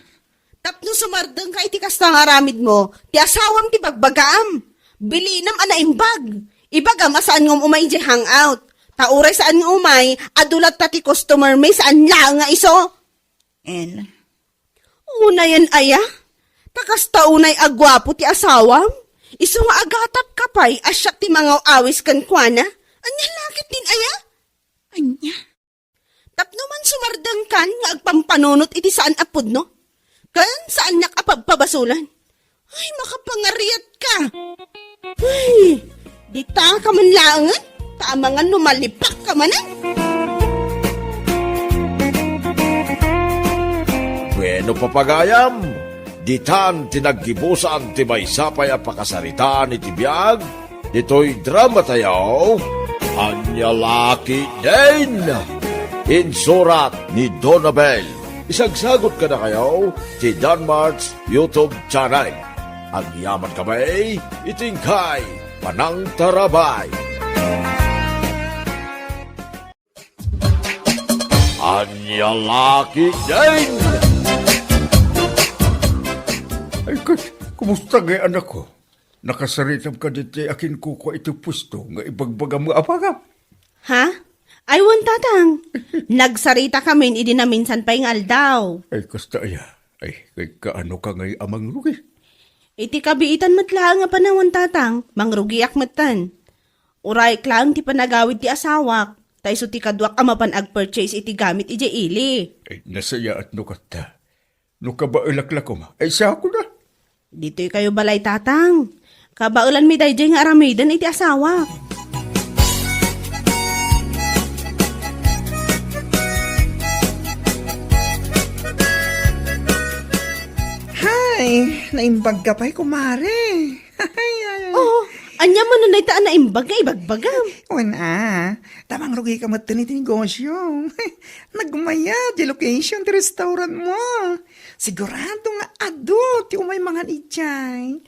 Tapno sumardeng ka iti kasta nga aramidmo, ti asawam ti bagbagaam. Bilinam a naimbag. Ibagam a saan nga umay idiay hangout. Ta uray saan nga umay, adu latta ti customer mi, saan laeng nga isu. Ella. Unayen aya? Ta kasta unay a guapo ti asawam? Isu nga agatapka pay a siak ti mangaw-awis kenkuana? Ania la ketdin aya? Ania? Tapno man sumardengkan nga agpampanunot iti saan a pudno, ken saannak a pabpabasolan. Ay, makapangariatka! Ay, dita ka man laengen, ta amangan no malipak ka manen. Bueno, papagayam, ditan ti naggibusan ti maysa pay a pakasaritaan iti biag ditoy drama tayo, Ania La Ketdin. Insurat ni Donabel. Isagsagot kadakayo ti Danmart's YouTube channel. Agyaman kami iti inkay panangtarabay. Ania La Ketdin. Ay, kus-, kumusta ngay anakko? Nakasaritam kadi ti akinkukua iti puesto nga ibagbagam nga apagam? Ha? Ay, wen, tatang. Nagsaritakamin idi naminsan pay nga aldaw. Ay, kasta aya. Ay, kay kaano ka ngay a mangrugi? Iti kabiitan met laeng a panawen, tatang, mangrugiak metten. Urayek laeng ti panagawid ti asawak, ta isu ti kaduak a mapan agpurchase iti gamit idiay ili. Ay, nasayaat no kasta. No kabaelak la koma, ay, siakon a. Ditoy kayo balay, tatang. Kabaelanmi daydiay nga aramiden iti asawak. Hay, naimbag ka pay, kumare. Ay, ay. Oh, ania manen dayta a naimbag nga ibagbagam? Wen a, ta mangrugi ka met iti negosyo. Nagmayat ti location ti restaurant mo. Sigurado nga adu ti umay mangan idiay.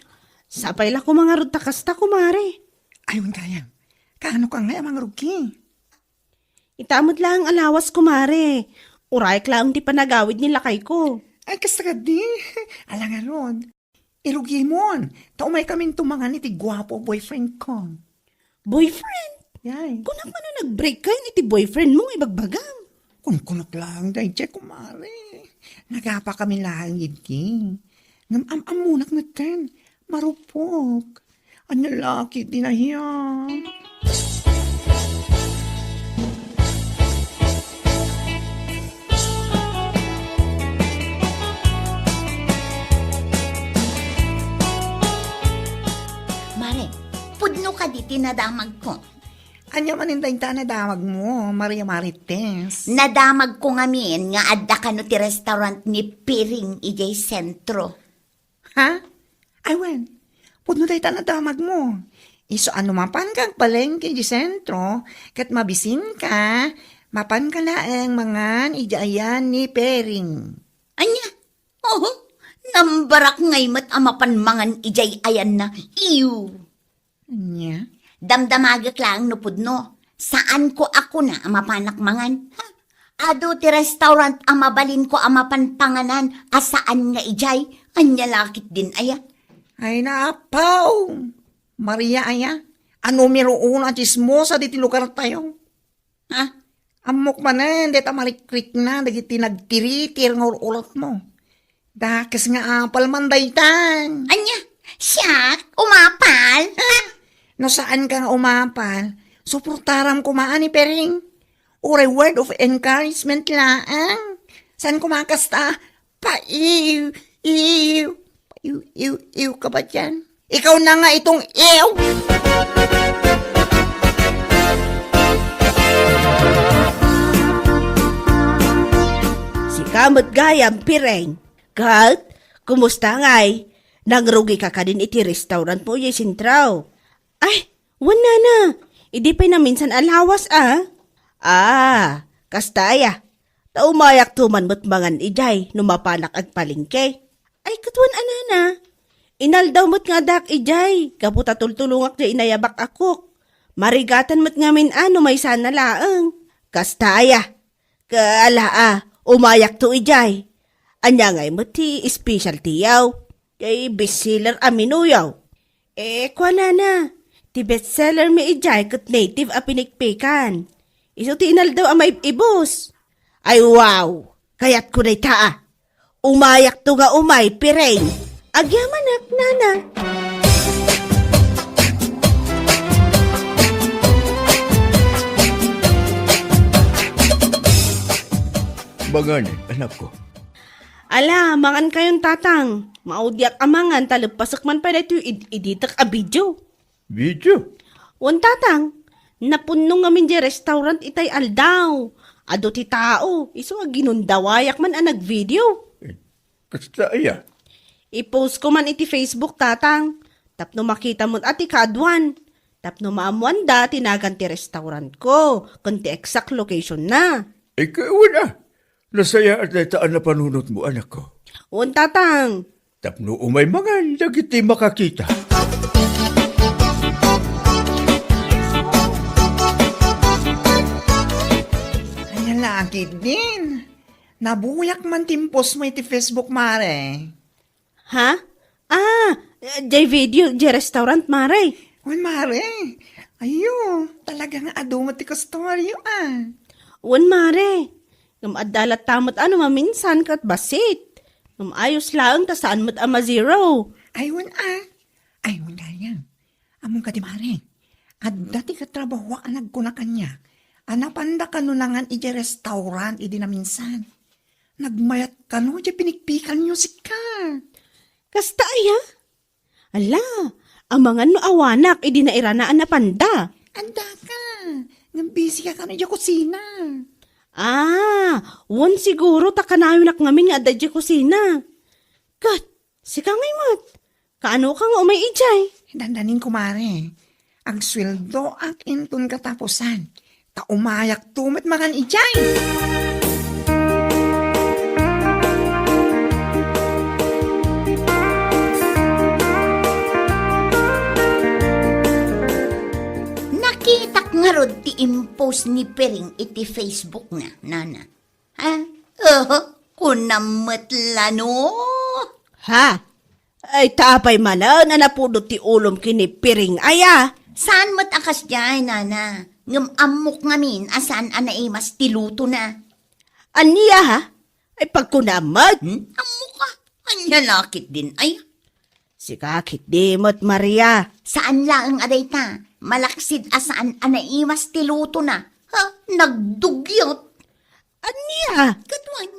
Sapay la koma ngarud ta kasta, kumare. Ay, wen gayam. Kaano ka ngay a mangrugi? Ita met laeng a lawas, kumare. Urayek laeng ti panagawid ni lakayko. Ay, kasta kadi. Ala ngarud. Irugimon, ta umay kamin tumangan iti guapo a boyfriend ko. Boyfriend? Yay. Kunak man a nag-break kayon iti boyfriend mo nga ibagbagam. Kunkunak laeng daydiay, kumare. Nagapa kami laeng idi. Ngem am-ammonak metten, marupok. Ania la ketdin aya? Mare, pudno kadi ti nadamagko. Ania manen dayta a nadamagmo, Maria Marites? Nadamagko ngamin nga adda kano ti restaurant ni Piring idiay sentro. Ha? Ay, wen, pudno dayta a nadamagmo. Isu a no mapanka agpalengke idiay sentro, ket mabisinka, mapanka laeng mangan idiay ayan ni Pering. Ania? Oho, nambarak ngay met a mapan mangan idiay ayanna. Iyo. Ania? Damdamagek laeng no pudno. Saanko a kuna a mapanak mangan. Ha? Adu ti restaurant a mabalinko a mapan panganan a saan nga idiay. Ania la ketdin aya? Ay, naapaw! Maria aya, a numero uno a tsismosa diti lugartayo. Ha? Ammok manen dayta marikrikna dagiti nagtiritir nga ur-uratmo. Dakes nga apal man daytan. Ania? Siak? Umapal? Ha? No saanka nga umapal, suportaram koma a ni Pering. Uray word of encouragement laeng. Saan koma kasta? Paiw, iw, iw, iw, iw ka ba diyan? Ikaw na nga itong iw! Sika met gayam, Pireng. Ket, kumusta ngay? Nangrugi ka kadin iti restaurant mo, idiay sentro? Ay, wen nana. Idi pay naminsan a lawas, a. Ah, kasta aya. Ta umayakto man met mangan idiay no mapanak agpalengke. Ay, ket wen a nana. Inaldaw met nga addaak idiay, gapu ta tultulongak diay inayabak a cook. Marigatan met ngamin a no maysana laeng. Kasta aya. Kaala a, umayakto idiay. Ania ngay met ti specialty yaw? Diay bestseller a menu yaw? Eh, kuanana, ti bestseller mi idiay ket native a pinikpikan. Isu ti inaldaw a maib-ibus. Ay, wow! Kayatko dayta a. Umayakto nga umay, Pireng. Agyamanak, nana. Manganen, anakko. Ala, mangankayon, tatang. Maudiak a mangan, ta leppasek man pay daytoy id-iditek a video. Video? Wen, tatang. Napunno ngamin diay restaurant itay aldaw. Adu ti tao, isu a ginundawayak man a nagvideo. Eh, kasta aya? I-post ko man iti Facebook, tatang. Tapno makita met a ti kaaduan. Tapno maammoanda ti nagan ti restaurantko, ken ti exact location na. Ay, kawan a. Nasayaat dayta a napanunotmo, anakko. Wen, tatang. Tapno umay mangan dagiti makakita. Ania la ketdin? Nabuyak man ti impostmo iti Facebook, mare. Ha? Ah, diay video, diay restaurant, mare. Wen, mare. Ayo, talaga nga adu met ti customeryo, ah. Wen, mare. Ngem adda latta met a no maminsan ket bassit. Ngem ayos laeng ta saan met a ma-zero. Ay, wen, ah. Ay, wen, gayam. Ammom kadi, mare. Adda ti katrabahoak a nagkuna kaniak a napanda kano nangan idiay restaurant idi naminsan. Nagmayat kano diay pinigpikanyo, sika. Kasta aya? Ala, amangan no awanak idi nairana a napanda. Adda ka. Ngem busy ka kano idiay kusina. Ah, wen siguro ta kanayonak ngamin nga adda idiay kusina. Ket, sika ngay met. Kaano ka nga umay idiay? Dandanin, kumare. Agsueldoak inton katapusan. Ta umayakto met mangan idiay. Nakitak ngarud ti impost ni Piring iti Facebook na, nana. Ha? Oho, kunam met la no? Ha? Ay, ta apay manen a napudot ti ulom ken ni Piring aya? Saan met a kasdiay, nana. Ngem ammok ngamin a saan a naimas ti lutona. Ania, ha? Ay, pagkunam met? Hmm? Ammok a. Ania la ketdin aya? Sika ketdi met, Maria. Saan laeng a dayta. Malaksid a saan a naimas ti lutona. Ha? Nagdugyot. Ania? Ket wen,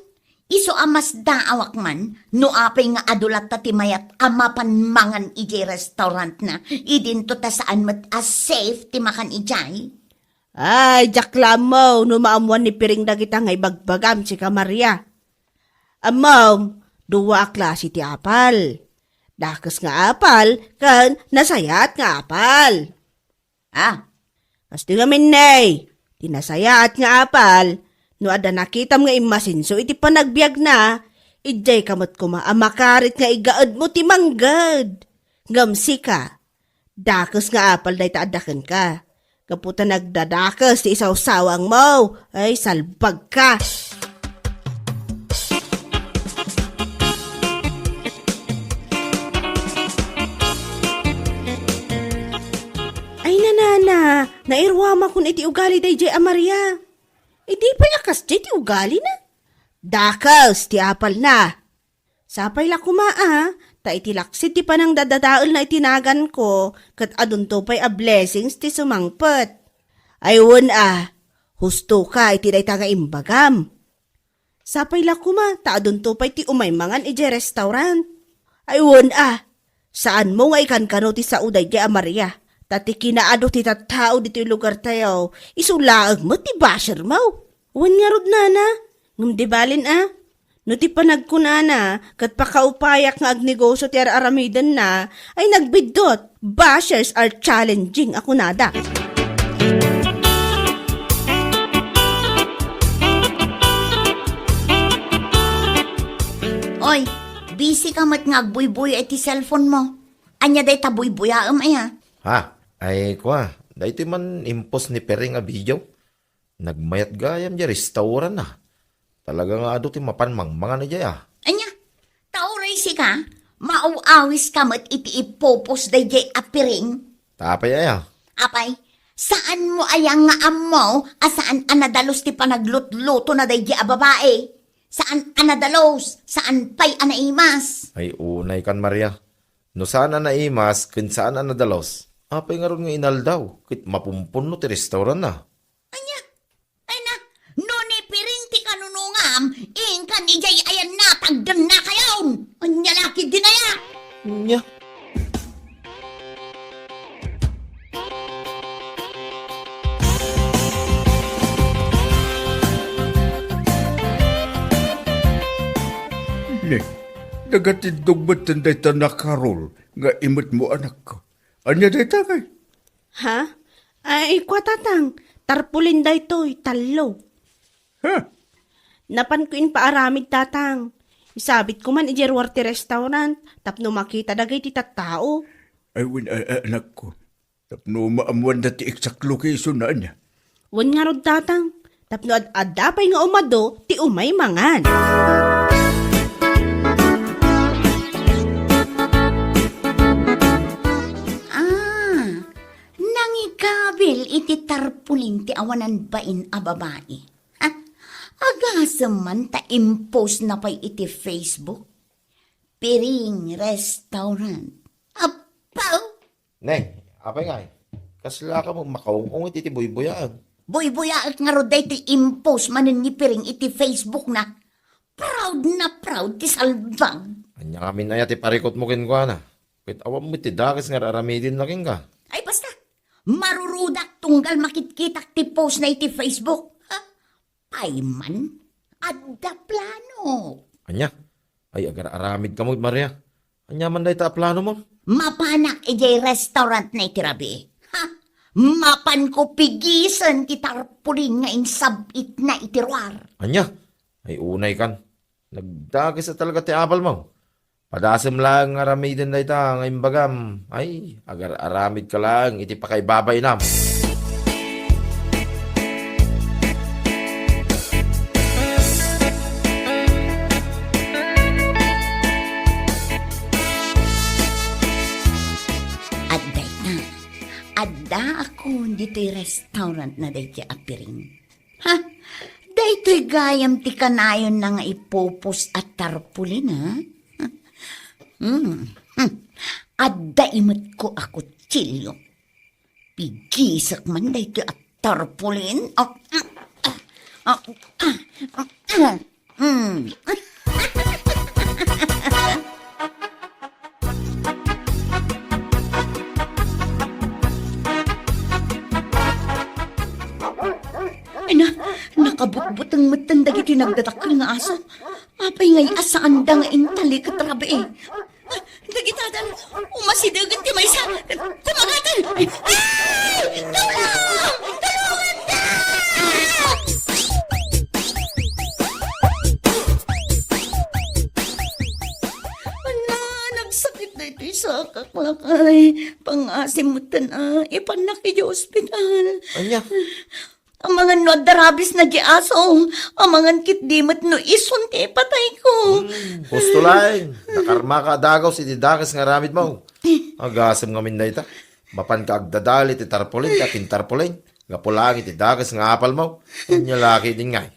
isu a masdaawak man no apay nga adu latta ti mayat a mapan mangan idiay restaurantna, idinto ta saan met a safe ti makan idiay. Ay, diak la ammo no maammoan ni Piring dagita nga ibagbagam, sika, Maria. Ammom, dua a klase ti apal. Dakes nga apal ken nasayaat nga apal. Ah, kastoy ngamin, ne, ti nasayaat nga apal, no adda nakitam nga immasinso iti panagbiagna, idiay ka met koma a makarit nga igaedmo ti mangged. Ngem sika, dakes nga apal dayta adda kenka. Gapu ta nagdadakes ti isawsawangmo. Ay, salbagka! Ay, nanana, nairuamakon iti ugali daydiay a Maria. Idi pay a kasdiay ti ugalina? Dakes ti apalna. Sapay la koma a, ta iti laksid ti panangdadadaelna iti naganko, ket adunto pay a blessings ti sumangpet. Ay wen a, husto ka iti dayta nga imbagam. Sapay la koma, ta adunto pay ti umay mangan idiay restaurant. Ay wen a, saanmo nga ikankano ti sao daydiay a Maria, ta ti kinaadu ti tattao ditoy lugartayo, isu laeng met ti bashermo. Wen ngarud, nana, ngem di balin a. No ti panagkunana ket pakaupayak nga agnegosio ti ar-aramidenna, ay nagbiddut, bashers are challenging a kunada. Oy, busy ka met nga agbuybuya iti cellphone mo. Ania dayta buybuyaem aya? Ha? Ay, kua, daytoy man impost ni Piring a video. Nagmayat gayam diay restaurant na. Talaga nga adu ti mapan mangmangan idiay a. Ania? Ta uray sika, maaw-awis ka met iti ipopost daydiay a Piring? Ta apay aya? Apay, saanmo aya nga ammo a saan a nadalus ti panaglutluto na daydiay a babai? Saan a nadalus, saan pay a naimas? Ay, unay kan, Maria. No saan a naimas ken saan a nadalus, apay ngarud nga inaldaw ket mapumpunno ti restaurant na? Ania? Ay na, no ni Piring ti kanunongam, Idiay ayanna, tagdennakayon! Ania la ketdin aya? Ania? Ne, nagatiddog metten dayta nakarul nga imetmo, anakko. Ania dayta ngay? Ha? Ay, kua, Tatang, tarpaulin daytoy, tallo. Ha? Napanko impaaramid, Tatang. Isabitko man idiay ruar ti restaurant tapno makita dagiti tattao. Ay, wen, a-, a-, anakko. Tapno maammoanda ti exact location-na, ania? Wen ngarud, Tatang. Tapno ad-adda pay nga umadu ti umay mangan. Ah, nangikabil iti tarpaulin ti awanan bain a babai. Ha? Agasem man ta impost na pay iti Facebook. Piring Restaurant. Apaw! Ne, apay ngay? Kasla ka mo makaung-ungit iti buybuyaen. Buybuyaek ngarud daytoy impost manen ni Piring iti Facebook na. Proud na proud ti salbag. Ania ngamin aya ti parikutmo kenkuana? Ket awan met ti dakes nga ar-aramidenna kenka. Ay, basta. Marurudak tunggal makitkitak ti post na iti Facebook. Ha? Pay man, adda plano. Ania? Ay, agar-aramid kamo, Maria. Ania man dayta a plano mo? Mapanak idiay restaurant na iti rabii. Ha? Mapanko pigisen ti tarpaulin nga insab-itna iti ruar. Ania? Ay, unay kan. Nagdakes a talaga ti apal mo. Padasem laeng nga aramiden dayta nga imbagam. Ay, agar-aramidka laeng iti pakaibabainam. Adda ita, addaakon ditoy restaurant na daytoy a Piring. Ha? Daytoy gayam ti kanayonna nga ipupos a tarpaulin, ha? Hmm. Hmm. Adda imetko a kutsilio. Pigisek man daytoy a tarpaulin. Ah, ah, ah, ah, ah, ah. Hmm. Ay na, nakabutbuteng metten dagiti nagdadakkel nga aso. Apay ngay a saanda nga intaliket rabii? Dagitadan, umasidegen ti maysa. Kumagaten! Ay! Tulong! Tulongan ka! Ala, nagsakit daytoy sakak, lakay. Pangngaasim metten a, ipannak idiay ospital. Ania? Amangan no adda rabies na di aso, amangan ketdi met no isun ti ipatayko. Hmm, husto laeng, nakarmaka a dagus iti dakes nga aramidmo. Agasem ngamin dayta. Mapanka agdadael iti tarpaulin ti akintarpaulin, gapu laeng iti dakes nga apalmo. Ania la ketdin ngay?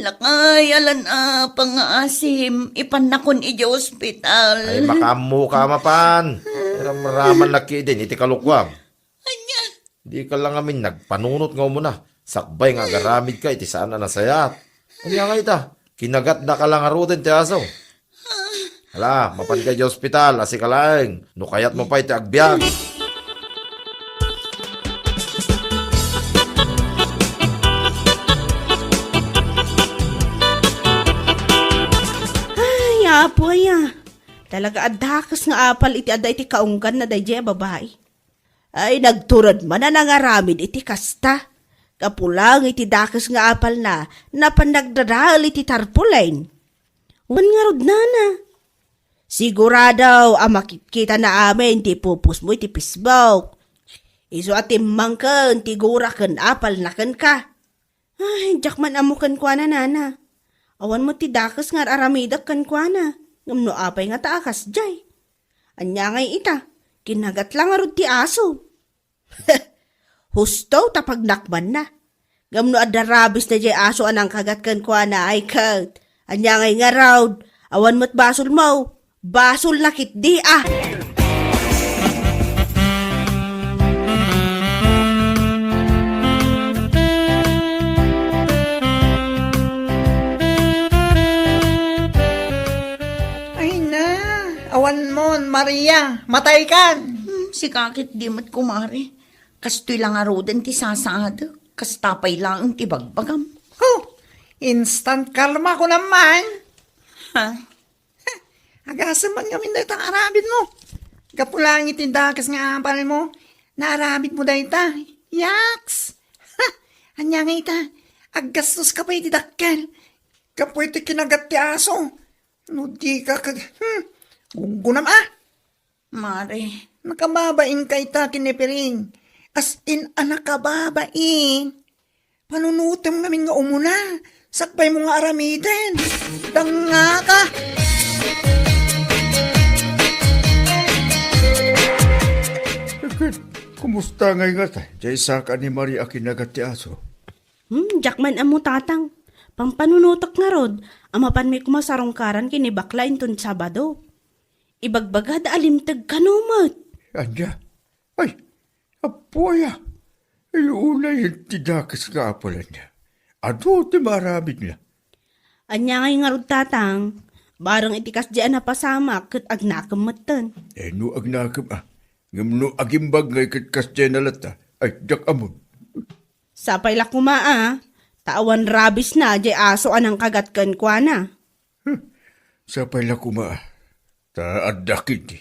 Lakay, alan a pangngaasim, ipannakon idiay ospital. Ay, makaammoka a mapan. Ramramannak ketdin iti kalokuam. Ania? Dika la ngamin nagpanunot nga umuna, sakbay nga agaramidka iti saan a nasayaat. Ania nga ita? Kinagatdaka la ngaruden ti aso. Hala, mapanka idiay ospital, asika laeng. No kayatmo pay ti agbiag. Ay, apo aya. Talaga a dakes nga apal iti adda iti kaungganna daydiay a babai. Ay, nagtured man a nangaramid iti kasta. Gapu laeng iti dakes nga apalna, napan nagdadael iti tarpaulin. Wen ngarud, nana, sigurado a makitkitana amin ti ipupusmo iti Facebook. Isu a timmangken ti gura ken apalna kenka. Ay, diak man ammo kenkuana, nana. Awan met ti dakes nga ar-aramidek kenkuana. Ngem no apay ngata a kasdiay? Ania ngay ita? Kinagat la ngarud ti aso. Husto ta pagnakmanna. Ngem no adda rabies daydiay aso a nangkagat kenkuana, ay ket, ania ngay ngarud? Awan met basolmo. Basolna ketdi a. Maria, mataykan! Hmm, sika ket di met, kumare. Kastoy la ngaruden ti sasaadek. Kasta pay laeng ti bagbagam. Huh! Instant karma ko naman! Ha? Agasem man ngamin dayta nga aramidmo. Gapu laeng iti dakes nga apalmo, naaramidmo dayta. Yaks! Ha! Ania nga ita? Aggastoska pay iti dakkel. Gapu iti kinagat ti aso. No dika ket, hmm, gunggonam a. Mare, nakababainka ita ken ni Piring. As in a nakababain. Panunotem ngamin nga umuna. Sakbaymo nga aramiden. Dangngaka! Ket, kumusta ngay ngata? Diay saka ni Maria a kinagat ti aso. Hmm, diak man ammo, tatang. Pampanunotek ngarud, a mapanmi koma sarungkaran ken ni bakla inton Sabado. Ibagbagada a limteg kano met. Ania? Ay, apo aya. Ay, unay ti dakes nga apalanna. Adu ti maaramidna. Ania ngay ngarud, tatang? Bareng iti kasdi a napasamak ket agnakem metten. Eh, no agnakem a. Ngem no agimbag ngay ket kasdi a nalatta, ay, diak ammon. Sapay la koma a, ta awan rabisna diay aso a nangkagat kenkuana. Hmm. Sapay la koma a, ta adda ketdi.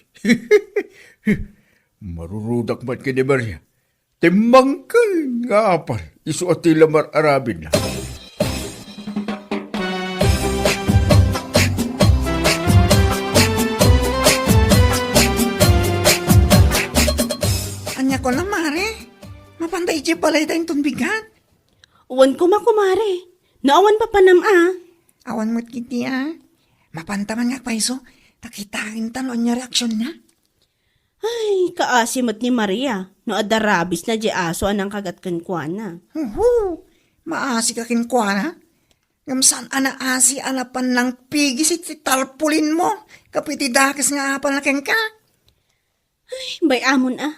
Marurudak met ken ni Maria. Timmangken nga apal, isu a ti la mar-aramidna. Ania kunam, mare? Mapanta idiay balayda inton bigat? Wen koma, kumare. No awan papanam a. Awan met ketdi a. Mapanta man nga agpayso, ta kitaenta no ania reaksionna. Ay, kaasi met ni Maria no adda rabisna diay aso a nangkagat kenkuana. Huhu! Maasika kenkuana? Ngem saan a naasi a napan nangpigis iti tarpulinmo gapu iti dakes nga apalna kenka? Ay, bay-amon a.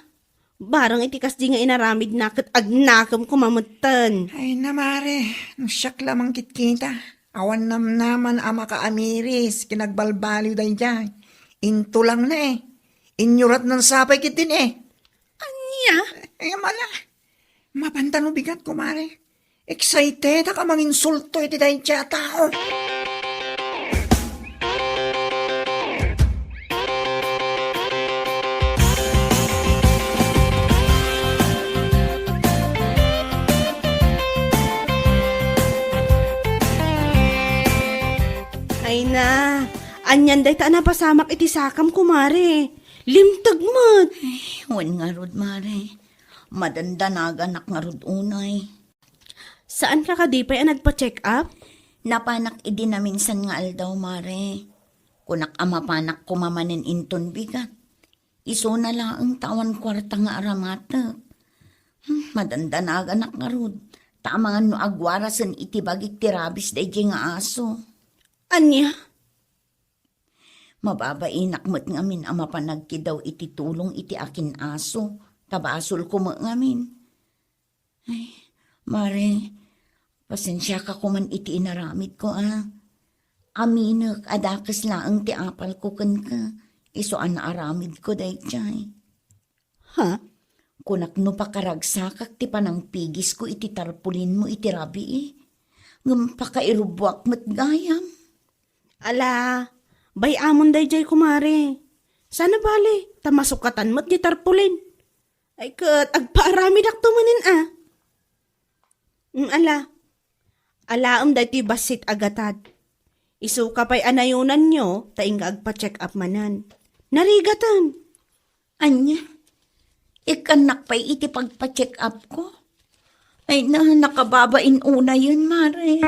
Barang iti kasdi nga inaramidna ket agnakem koma metten. Ay na, mare, no siak la mangkitkita, awan namnaman a makaamiris ken agbalbaliw daydiay. Intulangna, eh. Inyuratnan sapay ketdin, eh. Ania? Ay, mala. Mapanta no bigat, kumare. Excitedak a manginsulto iti daydiay a tao. Ay na, anian dayta a napasamak iti sakam, kumare. Limteg met. Ay, wen ngarud, mare. Madandanaganak ngarud unay. Saanka kadi pay a nagpa-check-up? Napanak idi naminsan nga aldaw, mare. Kunak a mapanak koma manen inton bigat. Isuna laeng ta awan kuarta nga aramatek. Hmm, madandanaganak ngarud. Ta amangan no agwarasen iti bagik ti rabis daydiay nga aso. Ania? Mababainak met ngamin a mapan agkidaw iti tulong iti akin-aso, ta basolko met ngamin. Ay, mare, pasensiaka koman iti inaramidko, a. Aminek a dakes laeng ti apalko kenka, isu a naaramidko daydiay. Ha? Kunak no pakaragsakak ti panangpigisko iti tarpulinmo iti rabii, ngem pakairubbuak met gayam. Ala, bay-amon daydiay, kumare. Saan a bale, ta masukatan met di tarpulin. Ay ket, agpaaramidakto manen a. Mm, ala. Alaem daytoy bassit a gatad. Isuka pay a nayonanyo, ta inka agpa-check up manen. Narigaten. Ania? Ikkannak pay iti pagpa-check-up ko? Ay na, nakababain unayen, mare.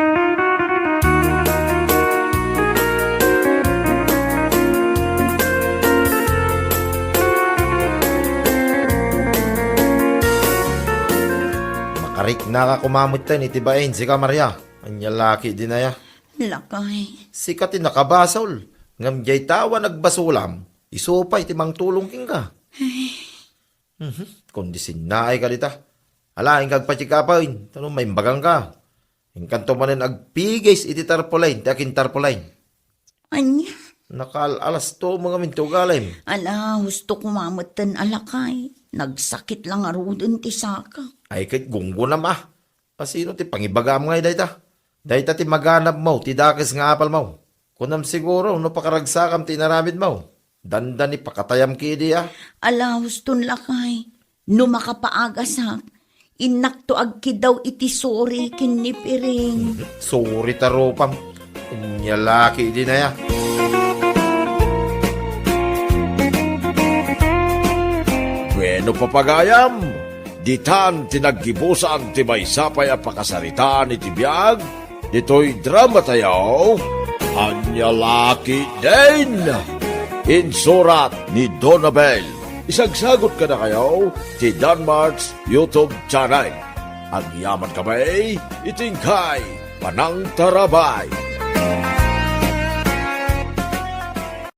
Makariknaka koma metten iti bain, sika, Maria. Ania la ketdin aya? Lakay. Sika ti nakabasol. Ngem diay ta awan agbasolam, isu pay ti mangtulong kenka. Ay. Mhm. Kundi sinnaay ka dita. Ala, inka agpa-check-upen, ta no maimbagangka, inkanto manen agpigis iti tarpaulin, ti akin tarpaulin. Ania? Nakaal-alasto mo ngamin ti ugalim. Ala, husto koma metten a lakay. Nagsakit la ngaruden ti saka. Ay, ket gunggonam a. Asino ti pangibagam ngay dayta? Dayta ti maganabmo, ti dakes nga apalmo. Kunam siguro no pakaragsakam ti inaramidmo. Dandani pakatayam kidi a. Ala, huston lakay. No makapaagasak, innakto agkidaw iti sori ken ni Piring. Sori ta rupam. Ania la kidi naya. Bueno, papagayam, ditan ti naggibusan ti maysa pay a pakasaritaan iti biag ditoy drama tayo, Ania la kidin. Insurat ni Donabel. Isagsagot kadakayo ti Danmark's YouTube channel. Agyaman kami iti inkay panangtarabay.